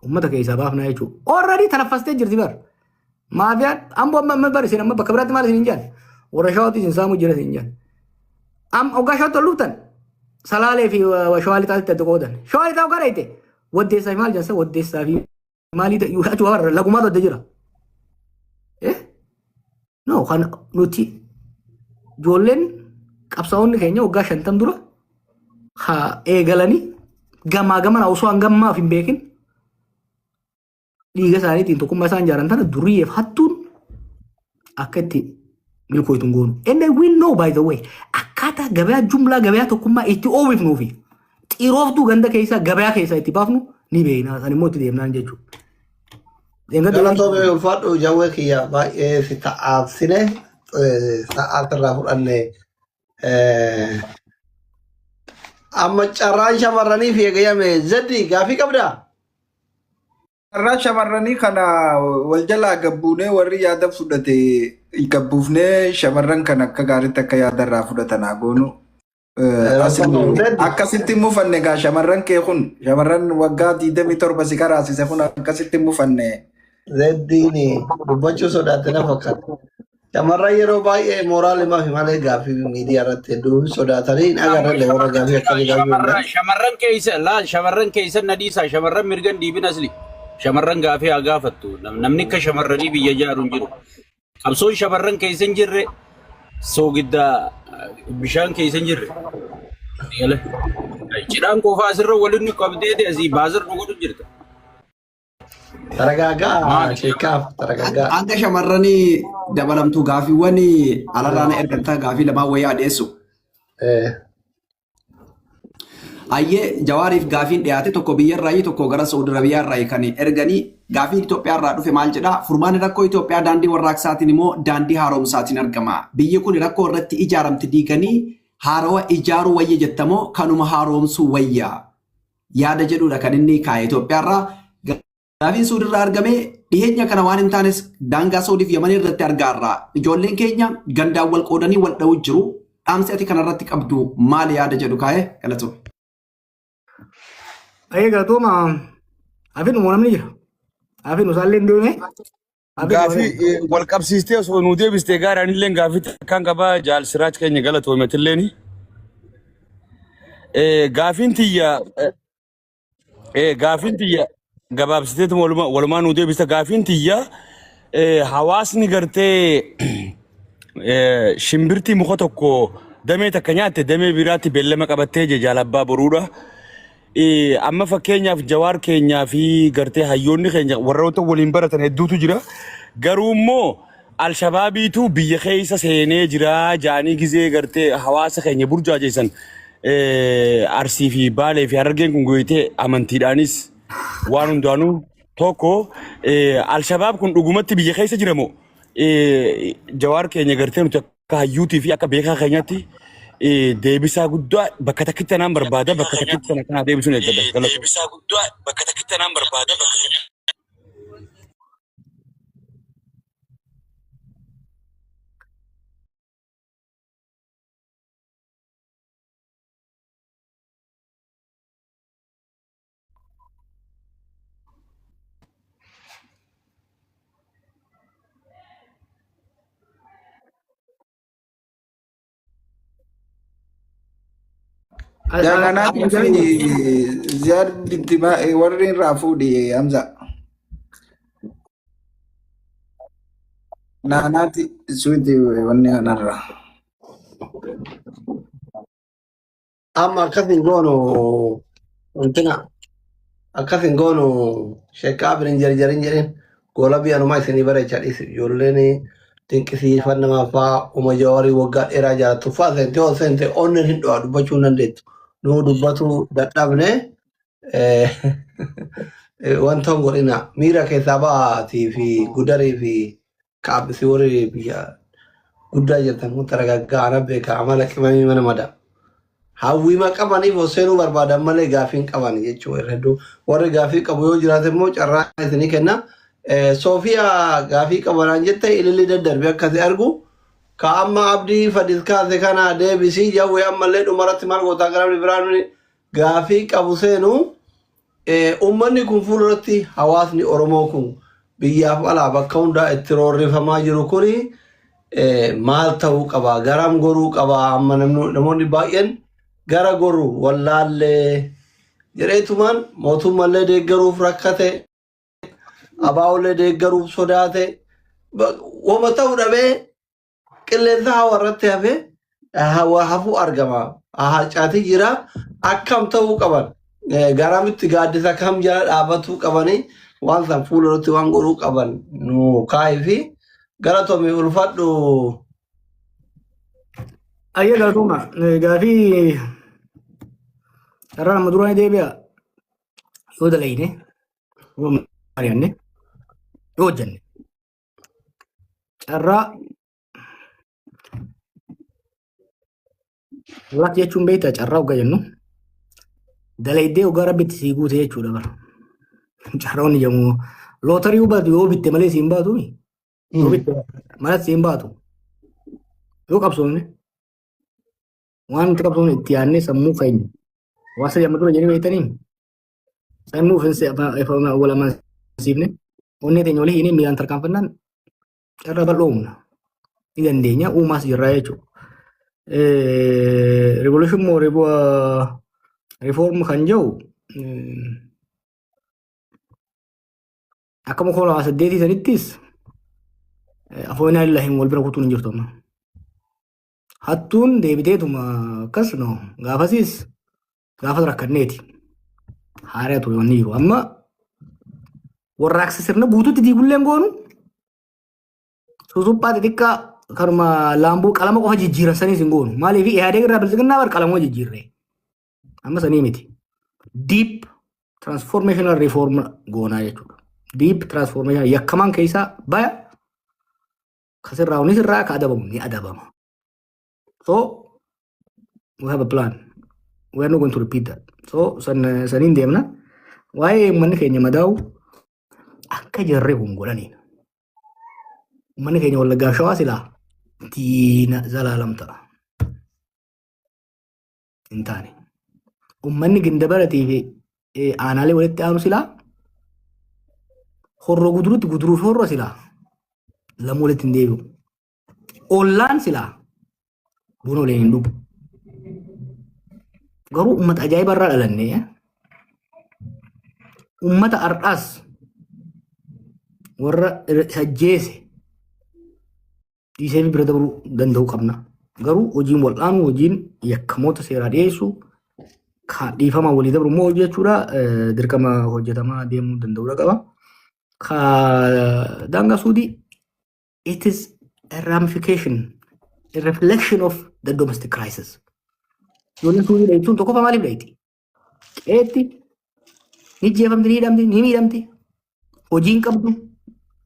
uummata keessaa baafnaa jechuudha. Already tanaffastee jirti bar. Maafiyaan Amboo amma bar, isin amma bakka biraatti maal isin hin jaan? Warra Shawaatti isin saamuu jira isin hin jaan. Am hoggaa Shawaatti ol dhuftan Salaalee fi Shawaa Lixaatti adda qoodan. Shawaa Lixaa hoggaa dheeyte Waddeessaa fi maal jensa, Waddeessaa fi maalii ta'e achi warra lagumaatu adda jira. Eh? No, kan nuti ijoolleen qabsaa'onni keenya waggaa 50 dura haa eegalanii gamaa gamana osoo hangammaaf hin beekin dhiiga isaaniitiin tokkummaa isaan jaaran tana duriyyeef hattuun akka itti milkooytu hin goonu. And we know, by the way, akkaataa gabayaa jumlaa, gabayaa tokkummaa itti oomifnuu fi xirooftuu ganda keessaa, gabayaa keessaa itti baafnu ni beekna. San immoo itti deemnaan jechuudha. Galatoomii, ulfaadhu jawwee kiyya, baay'ee si ta'aafsine, sa'aatirraa fudhanne. Amma carraan shamarraniif eegayyame. Zeddi, gaafii qabdaa? Carraa shamarranii kana wal jalaa gabbuunee, warri yaada fudhate gabbuufnee, shamarran kan akka gaariitti akka yaada irraa fudhatan haa goonu. Zeddi. Akkasitti mufanne gaa, shamarran kee kun, shamarran waggaa 27 si karaasise kun akkasitti mufanne. Zeddiin dubbachuu sodaatte na fakkaata. Shamarran yeroo baay'ee mooraalimaa fi malee gaaffii miidiyaa irratti hedduu sodaatanii hin agarrellee warra gaaffii akkamii gaafii Shamarran hundaa. Shamarran keessa laal, shamarran keessa na dhiisaa, shamarran mirgan dhiibin asli. Shamarran gaafii haa gaafattu. Namni akka shamarranii biyya ijaaru hin jiru. Qabsoon shamarran keessa hin jirre soogidda bishaan keessa hin jirre. Eegale. Cidhaan qofaa asirra waliin nu qabdee asii baazar nu godhu jirta. Taragaagaa Maali? sheekaaf taragaagaa. Hanga shamarranii dabalamtu gaafiiwwan alarraa na ergantaa gaafii lamaan wayyaa dhiyeessu. Hayyee, Jawaariif gaafiin dhiyaate tokko biyyarraayi, tokko gara Saudi Arabiyaarraayi kan erganii. Gaafiin Itoophiyaarraa dhufe maal jedhaa? Furmaanni rakkoo Itoophiyaa daandii warraaqsaatiin immoo daandii haaromsaatiin argama. Biyyi kun rakkoo irratti ijaaramte diiganii haarawa ijaaruu wayya jettamoo kanuma haaromsuu wayya? Yaada jedhudha kan inni kaa'e Itoophiyaarraa. Gaafiin Suudirraa argame, dhiheenya kana waan hin taanes daangaa Saudii fi Yamanii irratti argaarra. Ijoolleen keenya gandaan wal qoodanii wal dha'uu jiru. Dhaamsi ati kanarratti qabdu maali yaada jedhu kaa'e, galatoome. Ayyee, galatooma. Hafin namni jira. Hafin isaallee hin deeme. Gaafii wal qabsiistee osoo nuu deebistee gaariin illee gaafii takkaan qabaa, jaal Siraaj keenya, galatoometilleen. Gaafiin tiyya gabaabsiteetuma walumaa nuu deebista. Gaafiin tiyya, hawaasni gartee shimbirtii muka tokko damee takka nyaatte damee biraatti beellama qabattee je jaalabbaa boruudha. Amma fakkeenyaaf Jawaar keenyaa fi gartee hayyoonni keenya warroota waliin baratan hedduutu jira. Garuu immoo Alshabaabiitu biyya keessa seenee jira jaanii gizee gartee hawaasa keenya burjaajeessan, Arsii fi Baalee fi Harargeen kun goyitee amantiidhaanis waan hundaanuu tokko. Alshabaab kun dhugumatti biyya keessa jira moo Jawaar keenya gartee nuti akka hayyuutii fi akka beekaa keenyaatti Deebisaa guddaa bakka takkitti anaan barbaada, bakka takkitti sana kanaa deebisuun eeggadha. Galatooma. Jaalanaatii fi Ziyaad binti warri irraa fuudhi Hamza. Naanaati suuti wanni kanarra. Amma akkas hin goonu wantina akkas hin goonu sheekkaa birin jarjarin jedhin goola biyyanumaa isinii bareechaa dhiisi. Ijoolleen dinqisiifannaa fa'aa uma jawaarii waggaa dheeraa jaalattu fa'aa seente yoo seente onneen hin dho'a dubbachuu hin dandeettu. Nuu dubbatu dadhabne wanta hin godhina miira keessaa ba'aatii fi gudarii fi kaabbisii warri biyya guddaa jirtan kun taragaggaa ana beeka amala qimamii mana mada. Hawwiima qabaniif ol seenuu barbaadan malee gaafii hin qaban jechuudha irra hedduu. Warri gaafii qabu yoo jiraate immoo carraa isinii kenna. Soofiyaa gaafii qabanaan jette ililli daddarbe akkasi argu. Ka amma abdii fadis kaase kana deebisii jawwee ammallee dhumarratti maal gootaa gara biraan gaafii qabu seenu. Uummanni kun fuulduratti hawaasni Oromoo kun biyyaaf alaa bakka hundaa itti roorrifamaa jiru kuni maal ta'uu qaba? Garam goruu qaba? Amma namoonni baay'een gara goru wallaallee jedheetumaan mootummallee deeggaruuf rakkate, abaa'ollee deeggaruuf sodaate, wama ta'uu dhabee qilleensa hawa irratti hafee hawa hafuu argama. Harcaatii jira. Akkam ta'uu qaban? Garamitti gaaddisa kam jala dhaabatuu qabanii waan san fuulduratti waan godhuu qaban nu kaa'ii fi galatoomi ulfadhu. Ayyee galatooma. Gaafii carraa nama duraa ni deebi'a. Yoo dalayne, yoo mari'anne, yoo hojjenne. Carraa lak jechuun beektaa carraa hoggaa jennu dalaydee hoggaa rabbitti sii guute jechuudha bara. Carraa inni jedhamu lootarii hubatu yoo bitte malee siin baatu yoo bitte malee siin baatu yoo qabsoomne waan nuti qabsoomne itti yaadnee sammuu keenya waan sadii amma dura jedhee beektanii sammuu wal amansiifne onnee teenya walii hiinee miilaan tarkaanfannaan carraa bal'oo uumna. Ni dandeenya uumaas jirraa jechuudha. Revolution moo reform kan jedhu akka 2008 sanittis afoonaa illaahin wal bira kutuun hin jirtu amma. Hattuun deebiteetuma akkas no gaafasiis gaafas rakkanneeti. Haaraa ture wanni jiru. Amma warraaqsa sirna guutuutti diigulleen goonu susuphaa xixiqqaa kanuma laambuu qalama qofa jijjiiran saniis hin goonu. Maaliif Ihaadeeg irraa bilxiginnaa bar qalama jijjiirre. Amma sanii miti. Deep transformational reform goonaa jechuudha. Deep transformational yakkamaan keessaa baya ka sirraa ni sirraa ka adabamu ni adabama. So we have a plan. We are not going to repeat that. So san saniin deemna. Waa'ee uummanni keenya madaa'u akka jarri kun godhaniin. Uummanni keenya Wallaggaa Shawaa silaa diina zalaalam ta'a. Hin taane. Uummanni Gindabaratii fi aanaalee walitti aanu silaa horroo gudurutti guduruu fi horroo silaa lamuu walitti hin deebi'u. Ollaan silaa buna waliin hin dhugu. Garuu uummata ajaa'iba irraa dhalannee uummata har'aas warra sajjeese dhiisee bira dabruu danda'uu qabna. Garuu hojiin wal'aanuu hojiin yakkamoota seeraa dhiyeessuu ka dhiifamaa walii dabru immoo jechuudha dirqama hojjetamaa deemuu danda'uudha qaba. Ka daangaa suudii it is a ramification, a reflection of the domestic crisis. Ijoolleen suudii dheeytuun tokkoffaa maaliif dheeyti? Qeetti ni jeefamti, ni hidhamti, ni miidhamti, hojii hin qabdu.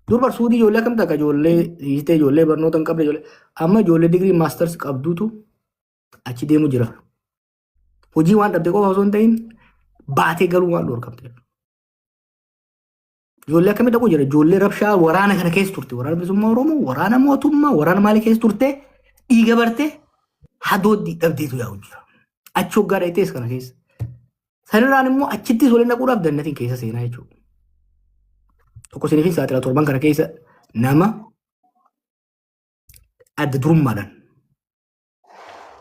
Dur bar suudii ijoollee akkam takka ijoollee hiitee ijoollee barnoota hin qabne ijoollee amma ijoollee digirii masters qabduutu Achi deemu jira. Hojii waan dhabde qofa osoo hin ta'in baatee galuu waan dhorkamteef. Ijoollee akkamii dhaquu jira? Ijoollee rabshaa waraana kana keessa turte. Waraana bilisummaa Oromoo, waraana mootummaa, waraana maalii keessa turte dhiiga barte hadooddii dhabdeetu yaa'u jira. Achi hoggaa dhayitees kana keessa. Sanirraan immoo achittis waliin dhaquudhaaf dannatiin keessa seenaa jechuudha. Tokko isiniif saaxila torban kana keessa nama adda durummaadhaan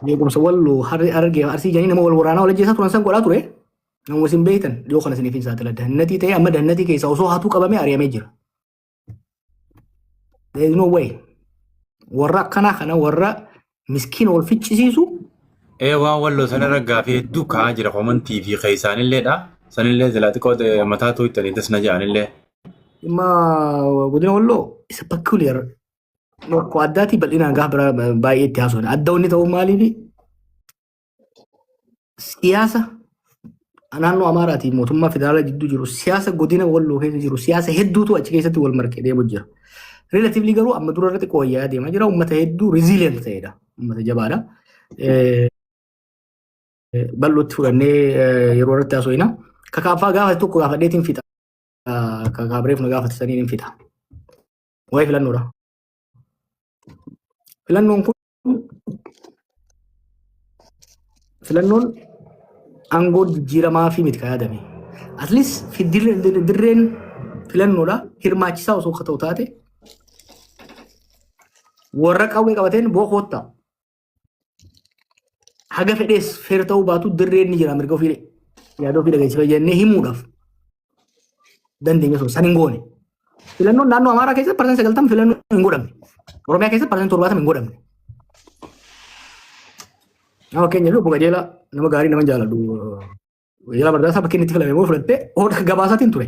jeequmsa walloo harargee arsii jedhanii nama wal waraanaa wal ajjeesaa turan san godhaa ture. Nama isin beektan dhiyoo kana isiniif hin saaxila. Dannatii ta'ee amma dannatii keessaa osoo hatuu qabamee ari'amee jira. There is no way. Warra akkanaa kana warra miskiina wal ficcisiisu Ee waan walloo sanarra gaafii hedduu ka'aa jira komantii fi keessaanilleedha. Sanillee jalaa xiqqoo mataa tooytanii tasna ja'anillee. Dhimma godina walloo isa peculiar rakkoo addaatii bal'inaan gaafa biraa baay'ee itti haasofne. Adda wanni ta'uu maaliifi siyaasa naannoo Amaaraatii mootummaa federaalaa jidduu jiru siyaasa godina walloo keessa jiru siyaasa hedduutu achi keessatti wal marqee deemu jira. Relatively garuu amma dura irratti qooyyaa deemaa jira. Uummata hedduu resilient ta'edha. Uummata jabaadha. Bal'ootti fudhannee yeroo irratti haasofna. Kakaaffaa gaafa tokko gaafadheetiin fixa. Kakaabireef na gaafate saniin hin fixa. Waa'ee filannoodha. Filannoon kun filannoon aangoo jijjiiramaa fi miti kan yaadame. At least dirreen filannoodha hirmaachisaa osoo akka ta'u taate warra qawwee qabateen boo koottaa. Haga fedhees feer ta'uu baatu dirreen ni jira mirga ofii yaada ofii dhageessifa jennee himuudhaaf dandeenya sun san hin goone. Filannoon naannoo Amaaraa keessatti 90% filannoo hin godhamne. Oromiyaa keessatti 70% hin godhamne. Nama keenya obbo Qajeelaa nama gaarii nama jaaladhu. Qajeelaa Bardaasaa bakka inni itti filame immoo fudhattee hooda gabaasaatiin ture.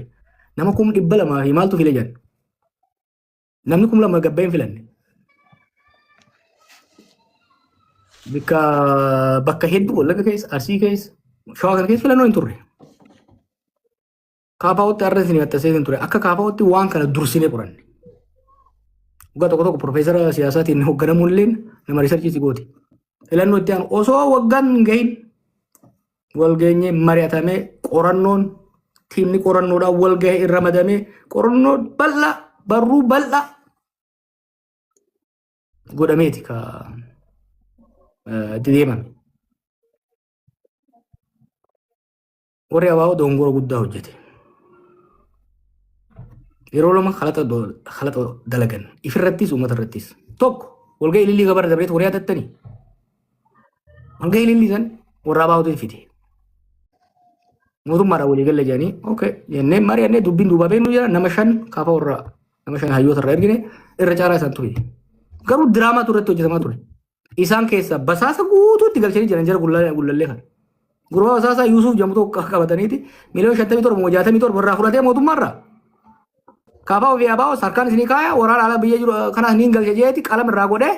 Nama 200,000 fi maaltu file jedhan. Namni 2,000 gabbee hin filanne. Bakka bakka hedduu Wallagga keessa, Arsii keessa, Shawaa kana keessa filannoo hin turre. Kaafaa'ootti har'a isin maxxansee hin ture. Akka kaafaa'ootti waan kana dursinee qoranne. Waggaa tokko tokko profeesara siyaasaatiin hoogganamuun illee nama riisarchii si gooti. Filannoo itti aanu osoo waggaan hin gahin wal geenyee mari'atamee qorannoon tiimni qorannoodhaan wal gahe irra ramadamee qorannoo bal'aa barruu bal'aa godhameeti ka itti deemame. Warri ABO dongora guddaa hojjete. Yeroo lama kalaxa dalagan. Ifirrattis uummata irrattis. Tokko walgahii ilillii gabara dabreetu horii yaadattanii. Walgahii ilillii san warra ABOtu fide. Mootummaadhaan walii galle jedhanii okay jennee mari'annee dubbiin duubaa beeknu jira nama shan kaafa warra nama shan hayyoota irraa ergine irra caalaa isaan ture. Garuu diraamaatu irratti hojjetamaa ture. Isaan keessa basaasa guutuutti galchanii jiran jara gullallee kana. Gurbaa basaasaa Yuusuf jedhamu tokko qabataniiti miliyoona 57 moo 67 irraa fudhatee mootummaarraa. Kaafaa ofii abaa'oo harkaan isinii kaaya waraana alaa biyya jiru kanaas niin galcha jeeti qalam irraa godhee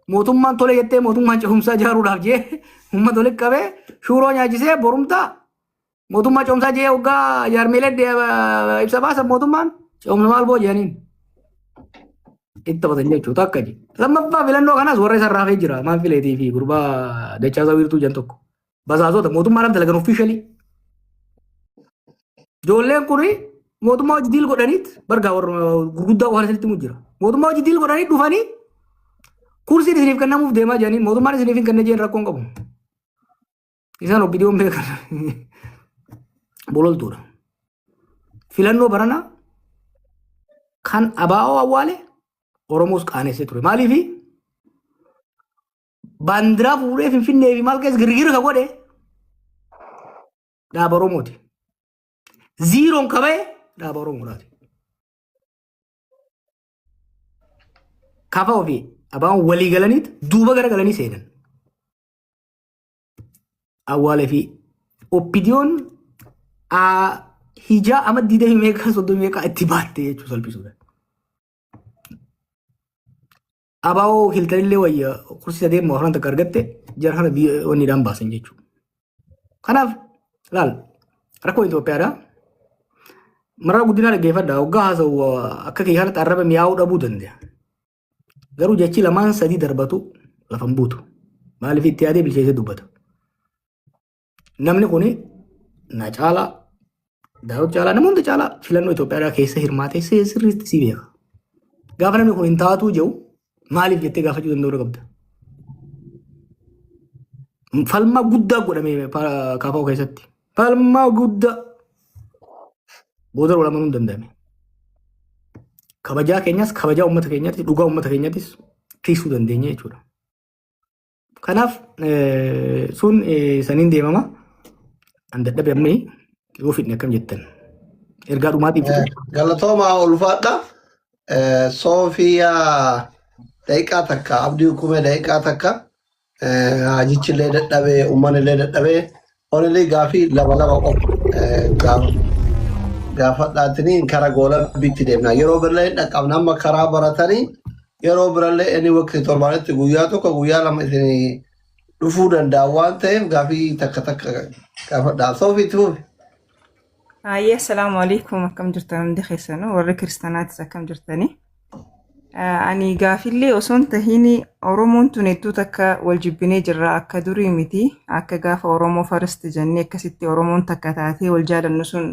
mootummaan tole jettee mootummaan cehumsaa ijaaruudhaaf jee uummata walitti qabee shuuroo nyaachisee borumtaa mootummaa cehumsaa jee hoggaa jaarmeelee ibsa baasan mootummaan cehumsa maal boo jedhaniin. Itti taphatan jechuudha akka ji. Lammaffaa filannoo kanaas warra isa raafee jira maan fileetii fi gurbaa Dachaasaa Wiirtuu jedhan tokko. Basaasota mootummaadhaaf dalagan officially. Ijoolleen kun mootummaa hojii diil godhaniit bargaa warra gurguddaa waan isinitti himu jira. Mootummaa hojii diil godhanii dhufanii kursiin isiniif kennamuuf deemaa jiranii mootummaan isiniif hin kenne jeen rakkoon qabu. Isaan OPDOn beekan bololtuudha. Filannoo baranaa kan ABO awwaale Oromoos qaanessee ture. Maaliifi baandiraa fuudhee Finfinnee fi maal keessa girgira ka godhe dhaaba Oromooti. Ziiroon ka ba'e dhaaba Oromoodhaati. Kafa ofii ABOn walii galaniit duuba gara galanii seenan. Awwaalee fi OPDOn hijaa ama diidamii meeqa soddomii meeqa itti baatte jechuu salphisuudha. ABO hiltanillee wayya kursii sadeen moo afran takka argatte jara kana wanniidhaan baasan jechuudha. Kanaaf laal rakkoo Itoophiyaadha. Maraa guddinaa dhaggeeffadha. Hoggaa haasa'u akka kiyya kanatti arraba mi'aawuu dhabuu danda'a. Garuu jechi lamaan sadii darbatu lafa hin buutu. Maaliif itti yaadee bilcheessee dubbata. Namni kuni na caalaa, Daawud caalaa, nama hunda caalaa filannoo Itoophiyaa keessa hirmaatee sirriitti si beeka. Gaafa namni kun hin taatuu jedhu, maaliif jettee gaafachuu danda'uu qabda. Falmaa guddaa godhame KFO keessatti. Falmaa guddaa booda wal amanuu hin danda'ame. Kabajaa keenyas, kabajaa uummata keenyaattis, dhugaa uummata keenyaattis tiksuu dandeenya jechuudha. Kanaaf sun saniin deemama. An dadhabe amma yoo fidne akkam jettan. Ergaa dhumaatiif fitu. Galatoomaa, ulfaadha. Soofiyaa daqiiqaa 1, Abdii Hukumee daqiiqaa 1. Hajichillee dadhabee, uummanillee dadhabee, onillee gaafii lama lama qofa gaafadhaatiniin kara goolabbiitti deemna. Yeroo birallee hin dhaqqabna, amma karaa baratanii yeroo birallee inni waqtii torbaanitti guyyaa tokko, guyyaa 2 isin dhufuu danda'a waan ta'eef gaafii takka takka gaafadhaa. Soofii, itti fufi. Hayyee, assalaamu alaikum, akkam jirtan hundi keessanuu? Warri kiristaanaatis akkam jirtanii? Ani gaafillee osoo hin tahin, Oromoon tun hedduu takka wal jibbinee jirra, akka durii miti. Akka gaafa Oromoo first jennee akkasitti Oromoon takka taatee wal jaalannu sun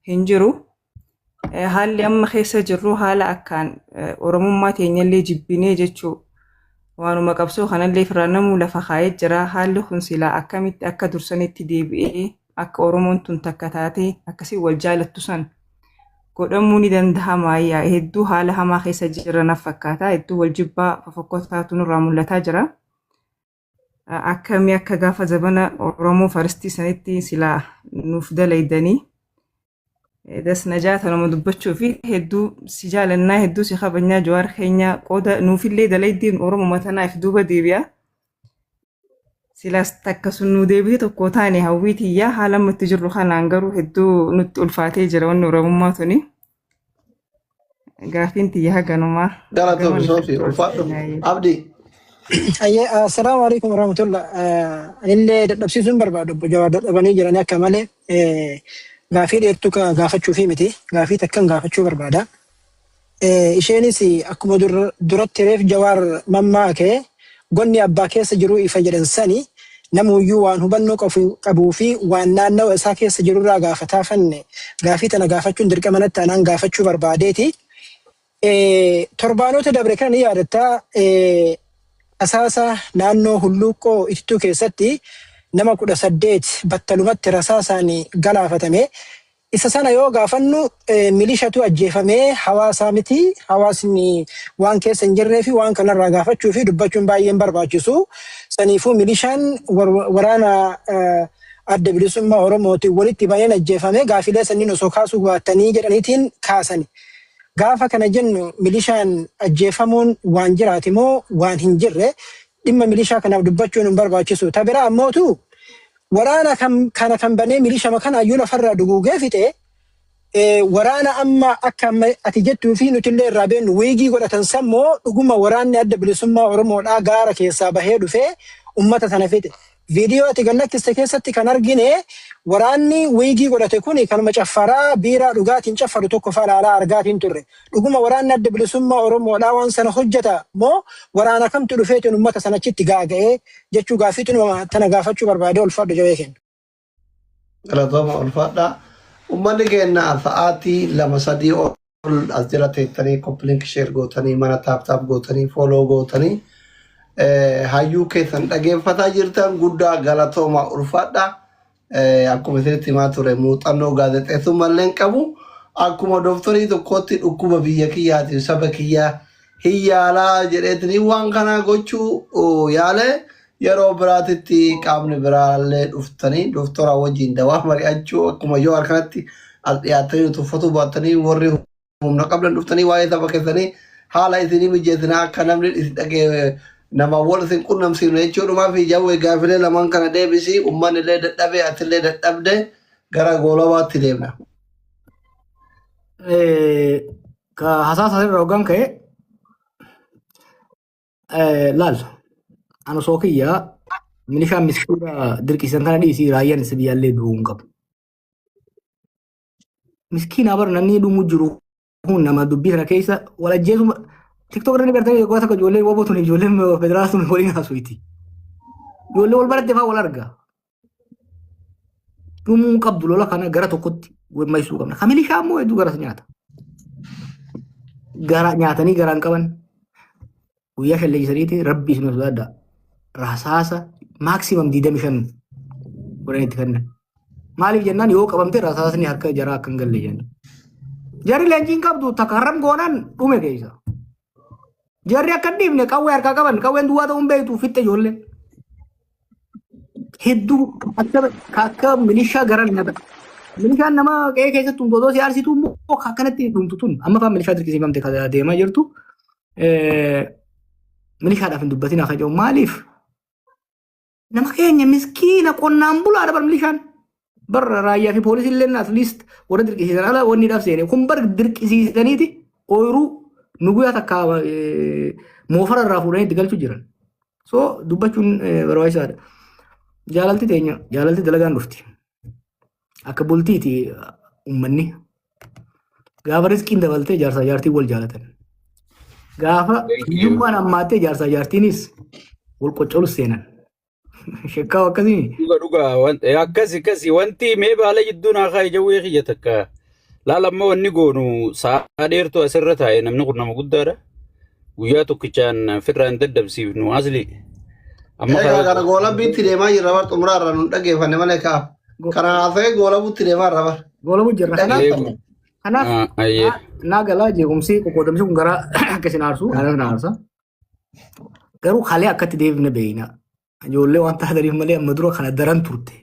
hin jiru. Haalli amma keessa jirru haala akkaan Oromummaa teenyallee jibbinee jechuu, waanuma qabsoo kanallee firraa namuu lafa kaa'ee jira. Haalli kun silaa akkamitti akka dursanitti deebi'ee akka Oromoon tun takka taatee akkasii wal jaalattu san godhamuu ni danda'ama? Yaa hedduu haala hamaa keessa jira na fakkaata. Hedduu wal jibbaa fofokkotaatu nurraa mul'ataa jira. Akkamii akka gaafa zabana Oromoo first sanitti silaa nuuf dalaydanii das najaa tanuma dubbachuu fi hedduu si jaalannaa, hedduu si kabajnaa. Jawaar keenya, qooda nuufillee dalaydiin Oromoo tanaaf duuba deebi'a. Silaas takka sun nuu deebitee tokko taane hawwii tiyyaa. Haala amma itti jirru kanaan garuu hedduu nutti ulfaatee jira wanni Oromummaa tuni. Gaafiin tiyya haganumaa. Galatoomi Soofii, ulfaadhu. Abdii. Ayyee, assalaamu alaikum warahmatullah. Anillee dadhabsiisuun barbaadu, obbo Jawaar dadhabanii jiranii akka malee gaafii dheertuu gaafachuufi miti. Gaafii takkan gaafachuu barbaada. Isheenis akkuma duratti reef Jawaar mammaake, "Gonni abbaa keessa jiruu ifa" jedhan sani, namuyyuu waan hubannoo qabuu fi waan naannawa isaa keessa jirurraa gaafataa fanne gaafii tana gaafachuun dirqama natti anaan gaafachuu barbaadeeti. Torbaanota dabre kana ni yaadattaa, asaasa naannoo Hulluuqqoo Itittuu keessatti nama 18 battalumatti rasaasaan galaafatame. Isa sana yoo gaafannu milishatu ajjeefamee, hawaasaa miti, hawaasni waan keessa hin jirree fi waan kanarraa gaafachuu fi dubbachuun baay'een barbaachisu. Saniifuu milishaan waraana Adda Bilisummaa Oromootiin walitti baneen ajjeefame, gaafilee sanniin osoo kaasuu baattanii jedhaniitiin kaasani. Gaafa kana jennu milishaan ajjeefamuun waan jiraati moo waan hin jirre? Dhimma milishaa kanaaf dubbachuun hin barbaachisu. Ta biraa ammootu waraana kana kan banee milishama kana ayyuu lafarraa duguugee fixe, waraana amma akka amma ati jettuu fi nutillee irraa beennu wiigii godhatan sammoo dhuguma waraanni Adda Bilisummaa Oromoodhaa gaara keessaa bahee dhufee ummata sana fixe? Viidiyoo ati gallakkiste keessatti kan argine waraanni wiigii godhate kun kanuma caffaraa biiraa dhugaatiin caffaru tokko fa ilaalaa argaatiin turre. Dhuguma waraanni Adda Bilisummaa Oromoodhaa waan sana hojjeta moo waraana kamtu dhufeetiin ummata sana achitti gaaga'ee jechuu gaaffii tana gaafachuu barbaade. Ulfaadhu, jawee kenna. Galatooma, ulfaadha. Uummanni keenya sa'aatii 2 3 ol as jala teettanii copy link, share gootanii, mana tap tap gootanii, follow gootanii, hayyuu keessan dhageeffataa jirtan, guddaa galatooma, ulfaadha. Akkuma isinitti himaa ture, muuxannoo gaazexeessummaa illee hin qabu. Akkuma dooktarii tokkootti dhukkuba biyya kiyyaatiif saba kiyyaa hin yaalaa jedheetini waan kana gochuu yaale. Yeroo biraatitti qaamni biraallee dhuftanii dooktora wajjin dawaa mari'achuu, akkuma yoo harkanatti as dhiyaattanii tuffatuu baattanii, warri humna qabdan dhuftanii waa'ee saba keessanii haala isinii mijeessinaa, akka namni isin dhagee nama wal isin qunnamsiifne jechuudhumaa fi jawwee gaafilee lamaan kana deebisii. Uummanni illee dadhabee, atillee dadhabde, gara goolabaatti deemna. Ka hasaasa irra hoggan ka'e laal, ani osoo kiyyaa milishaan miskiina dirqisiisan kana dhiisii, raayyaan isa biyyaallee du'uu hin qabu. Miskiina bar, namni dhumuu jiru kun nama dubbii kana keessa wal ajjeesuma. TikTok irra ni gartanii yeroo takka ijoolleen woboo tun, ijoolleen federaalaa tun waliin haasuuti. Ijoollee wal baratte fa'aa wal arga. Dhumuu hin qabdu lola kana gara tokkotti maysuu qabna. Ka milishaa immoo hedduu garas nyaata. Gara nyaatanii garaan qaban guyyaa shalleessaniiti rabbi isin sodaadha. Rasaasa maximum 25 godhanii itti kennan. Maaliif jennaan yoo qabamte rasaasni harka jaraa akka hin galle jenna. Jarri leenjiin qabdu takka harram goonaan dhume keessa. Jarri akka hin dhiifne qawwee harkaa qaban qawween duwwaa ta'uun beektu fixxe ijoolleen. Hedduu akka milishaa garan nyaata. Milishaan nama qe'ee keessatti tumtu otoo si aarsitu immoo akkanatti dhumtu tun amma fa'aa milishaa dirqisiifamte kan deemaa jirtu. Milishaadhaaf hin dubbatin akka jedhu maaliif? Nama keenya miskiina qonnaan bulaadha bar milishaan. Bar raayyaa fi poolisii illee at least warra dirqisiisan ala wanni dhaaf seene. Kun bar dirqisiisaniiti ooyiruu nu guyyaa takka moofara irraa fuudhanii itti galchuu jiran. So dubbachuun barbaachisaadha. Jaalalti teenya jaalalti dalagaan dhufti. Akka bultiiti uummanni. Gaafa riskiin dabaltee jaarsaa jaartiin wal jaalatan. Gaafa Thank you. hiyyummaan hammaattee jaarsaa jaartiinis wal qoccolus seenan. Shekkaa akkasii. Dhuga dhuga akkasi akkasi wanti mee baala jidduu naa kaa'e jawwee kiyya takka. Laala amma wanni goonu sa'a dheertuu asirra taa'e namni kun nama guddaadha. Guyyaa tokkichaan firraa hin daddabsiifnu asli. Amma Egaa karaa kana goolabbiitti deemaa jirra bar xumuraa irraa nun dhaggeeffanne malee kaa. Kana haasa'ee goolabuutti deemaa irra bar. Goolabu jirra. Kanaaf Eegu. kanaaf Ayyee. naa galaa jeequmsi qoqqoodamsi kun garaa akka isin aarsu anas na aarsa. Garuu kalee akkatti deebifne beeyna. Ijoollee waan taataniif malee amma dura kana daran turte.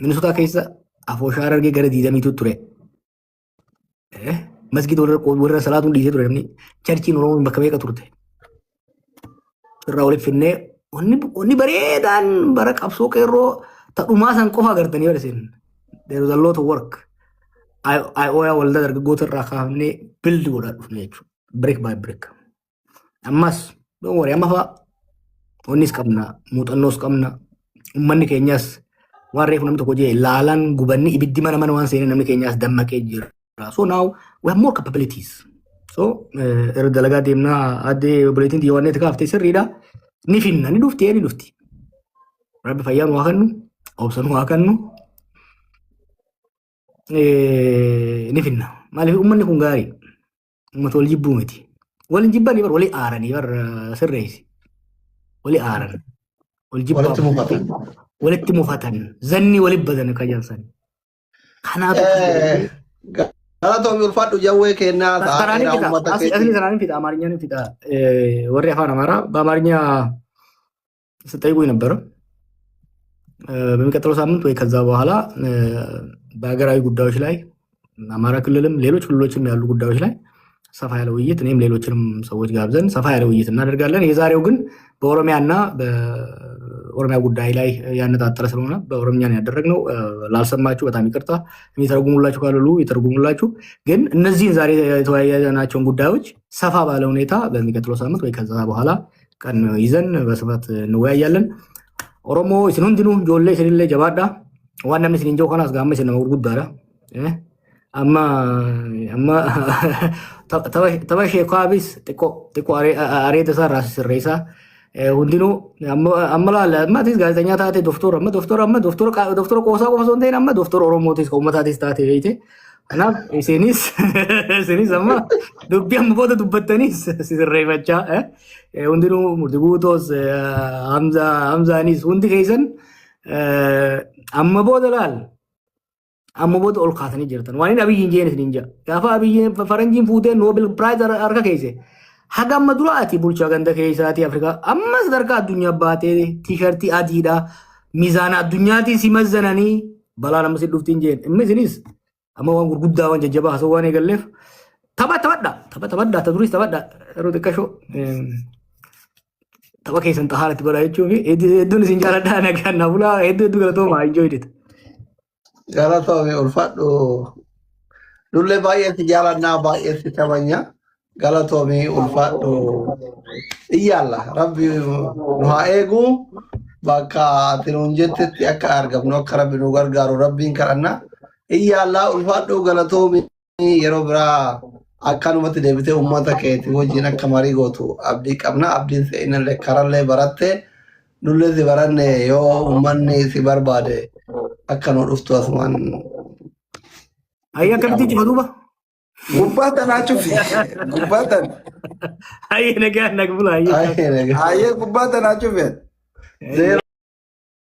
Minisotaa keessa afooshaa Harargee gara diidamiitu ture. Masgiida warra salaatuun dhiisee ture namni churchiin Oromoon bakka meeqa turte. Irraa walitti finnee wanni bareedaan bara qabsoo qeerroo tadhumaa san qofa agartanii bara isin. There was a lot of work. IOYA waldaa dargaggoota irraa kaafnee build godhaa dhufne jechuudha. Brick by brick. Ammas don't worry amma fa'a wannis qabna muuxannoos qabna uummanni keenyas waan reefu namni tokko jee laalaan gubanni ibiddi mana mana waan seenee namni keenyas dammaqee jira. So now we have more capabilities. So irra dalagaa deemnaa addee obboleettiin xiyya waan kaaftee sirriidha. Ni finna ni dhufti ni dhufti. Rabbi fayyaa nu haa kennu obsa nu haa kennu ni finna. Maaliif uummanni kun gaarii uummata wal jibbuu miti. Wal jibbanii bar walii aaranii bar sirreessi. Walii aaran. Wal jibbaa Walitti mufatan. Walitti mufatan. Zanni walitti badan akka jalsan. Kanaatu Galatoomi ulfaadhu jawwee kennaa Karaan taa'eera fixa. uummata Asli keetii. Karaan fixa. አማርኛን fixa. Warri afaan አማራ በአማርኛ ስጠይቁኝ ነበረ። በሚቀጥለው ሳምንት ወይ ከዛ በኋላ በሀገራዊ ጉዳዮች ላይ አማራ ክልልም ሌሎች ክልሎችም ያሉ ጉዳዮች ላይ ሰፋ ያለ ውይይት እኔም ሌሎችንም ሰዎች ጋብዘን ሰፋ ያለ ውይይት እናደርጋለን። የዛሬው ግን በኦሮሚያና በኦሮሚያ ጉዳይ ላይ ያነጣጠረ ስለሆነ በኦሮምኛ ነው ያደረግነው። ላልሰማችሁ በጣም ይቅርታ። የሚተረጉሙላችሁ ካሉ ይተርጉሙላችሁ። ግን እነዚህን ዛሬ የተወያየናቸውን ጉዳዮች ሰፋ ባለ ሁኔታ በሚቀጥለው ሳምንት ወይ ከዛ በኋላ ቀን ይዘን በስፋት እንወያያለን። Oromoo isin hundinuu ijoollee isinillee jabaadha. Waan namni isin hin jiru kanaas gaama isin nama gurguddaadha. Amma amma tapha sheekaabis xiqqoo xiqqoo areeda isaa irraa sirreessaa. Hundinuu amma amma laala amma atis gaazexeessaa taate doktora amma doktora amma doktora doktora qoosaa qofa osoo hin ta'in amma doktora Oromootis kan uummataatis taate beeyte. Kanaaf isinis amma dubbii amma booda dubbattanis sirreeffachaa hundinuu murtii guutoos Hamzaanis hundi keessan amma booda laal amma booda ol kaasanii jirtan. Waan inni Abiyyiin jeen isin hin jaa. Gaafa Abiyyiin faranjiin fuutee Nobel Prize harka keesse. Haga amma dura ati bulchaa ganda keessaati Afrikaa amma sadarkaa addunyaa baatee T-shirtii adiidha. Miizaana addunyaatiin si mazzananii balaa nama si dhuftiin jeen. Inni isinis amma waan gurguddaa waan jajjabaa haasawuu waan eegalleef tapha taphadha. Tapha taphadha. Ta duris taphadha. Yeroo xiqqashoo tapha keessan xahaara itti godhaa jechuun hedduun isin jaaladha nagaan na bulaa hedduu hedduu galatooma enjoyed it. Galatoomi ulfaadhu. Nullee baay'ee si jaalannaa baay'ee si kabajna. Galatoomi ulfaadhu. Iyyaalla rabbi nu haa eegu bakka ati nuun jettetti akka argamnu akka rabbi nu gargaaru rabbiin kadhanna. Iyyaalla ulfaadhu galatoomi yeroo biraa. Akkanumatti deebitee uummata keetii wajjin akka marii gootu abdii qabna. Abdiin seenallee karallee baratte nullee si baranne yoo uummanni si barbaade akka nu dhuftu asumaan. Ayyee, akkamitti cufa duuba? Gubbaa tanaa cufi. Gubbaa tan. Ayyee, nagaa nag bula ayyee. Ayyee, nagaa. Ayyee, gubbaa tanaa cufi. Zero.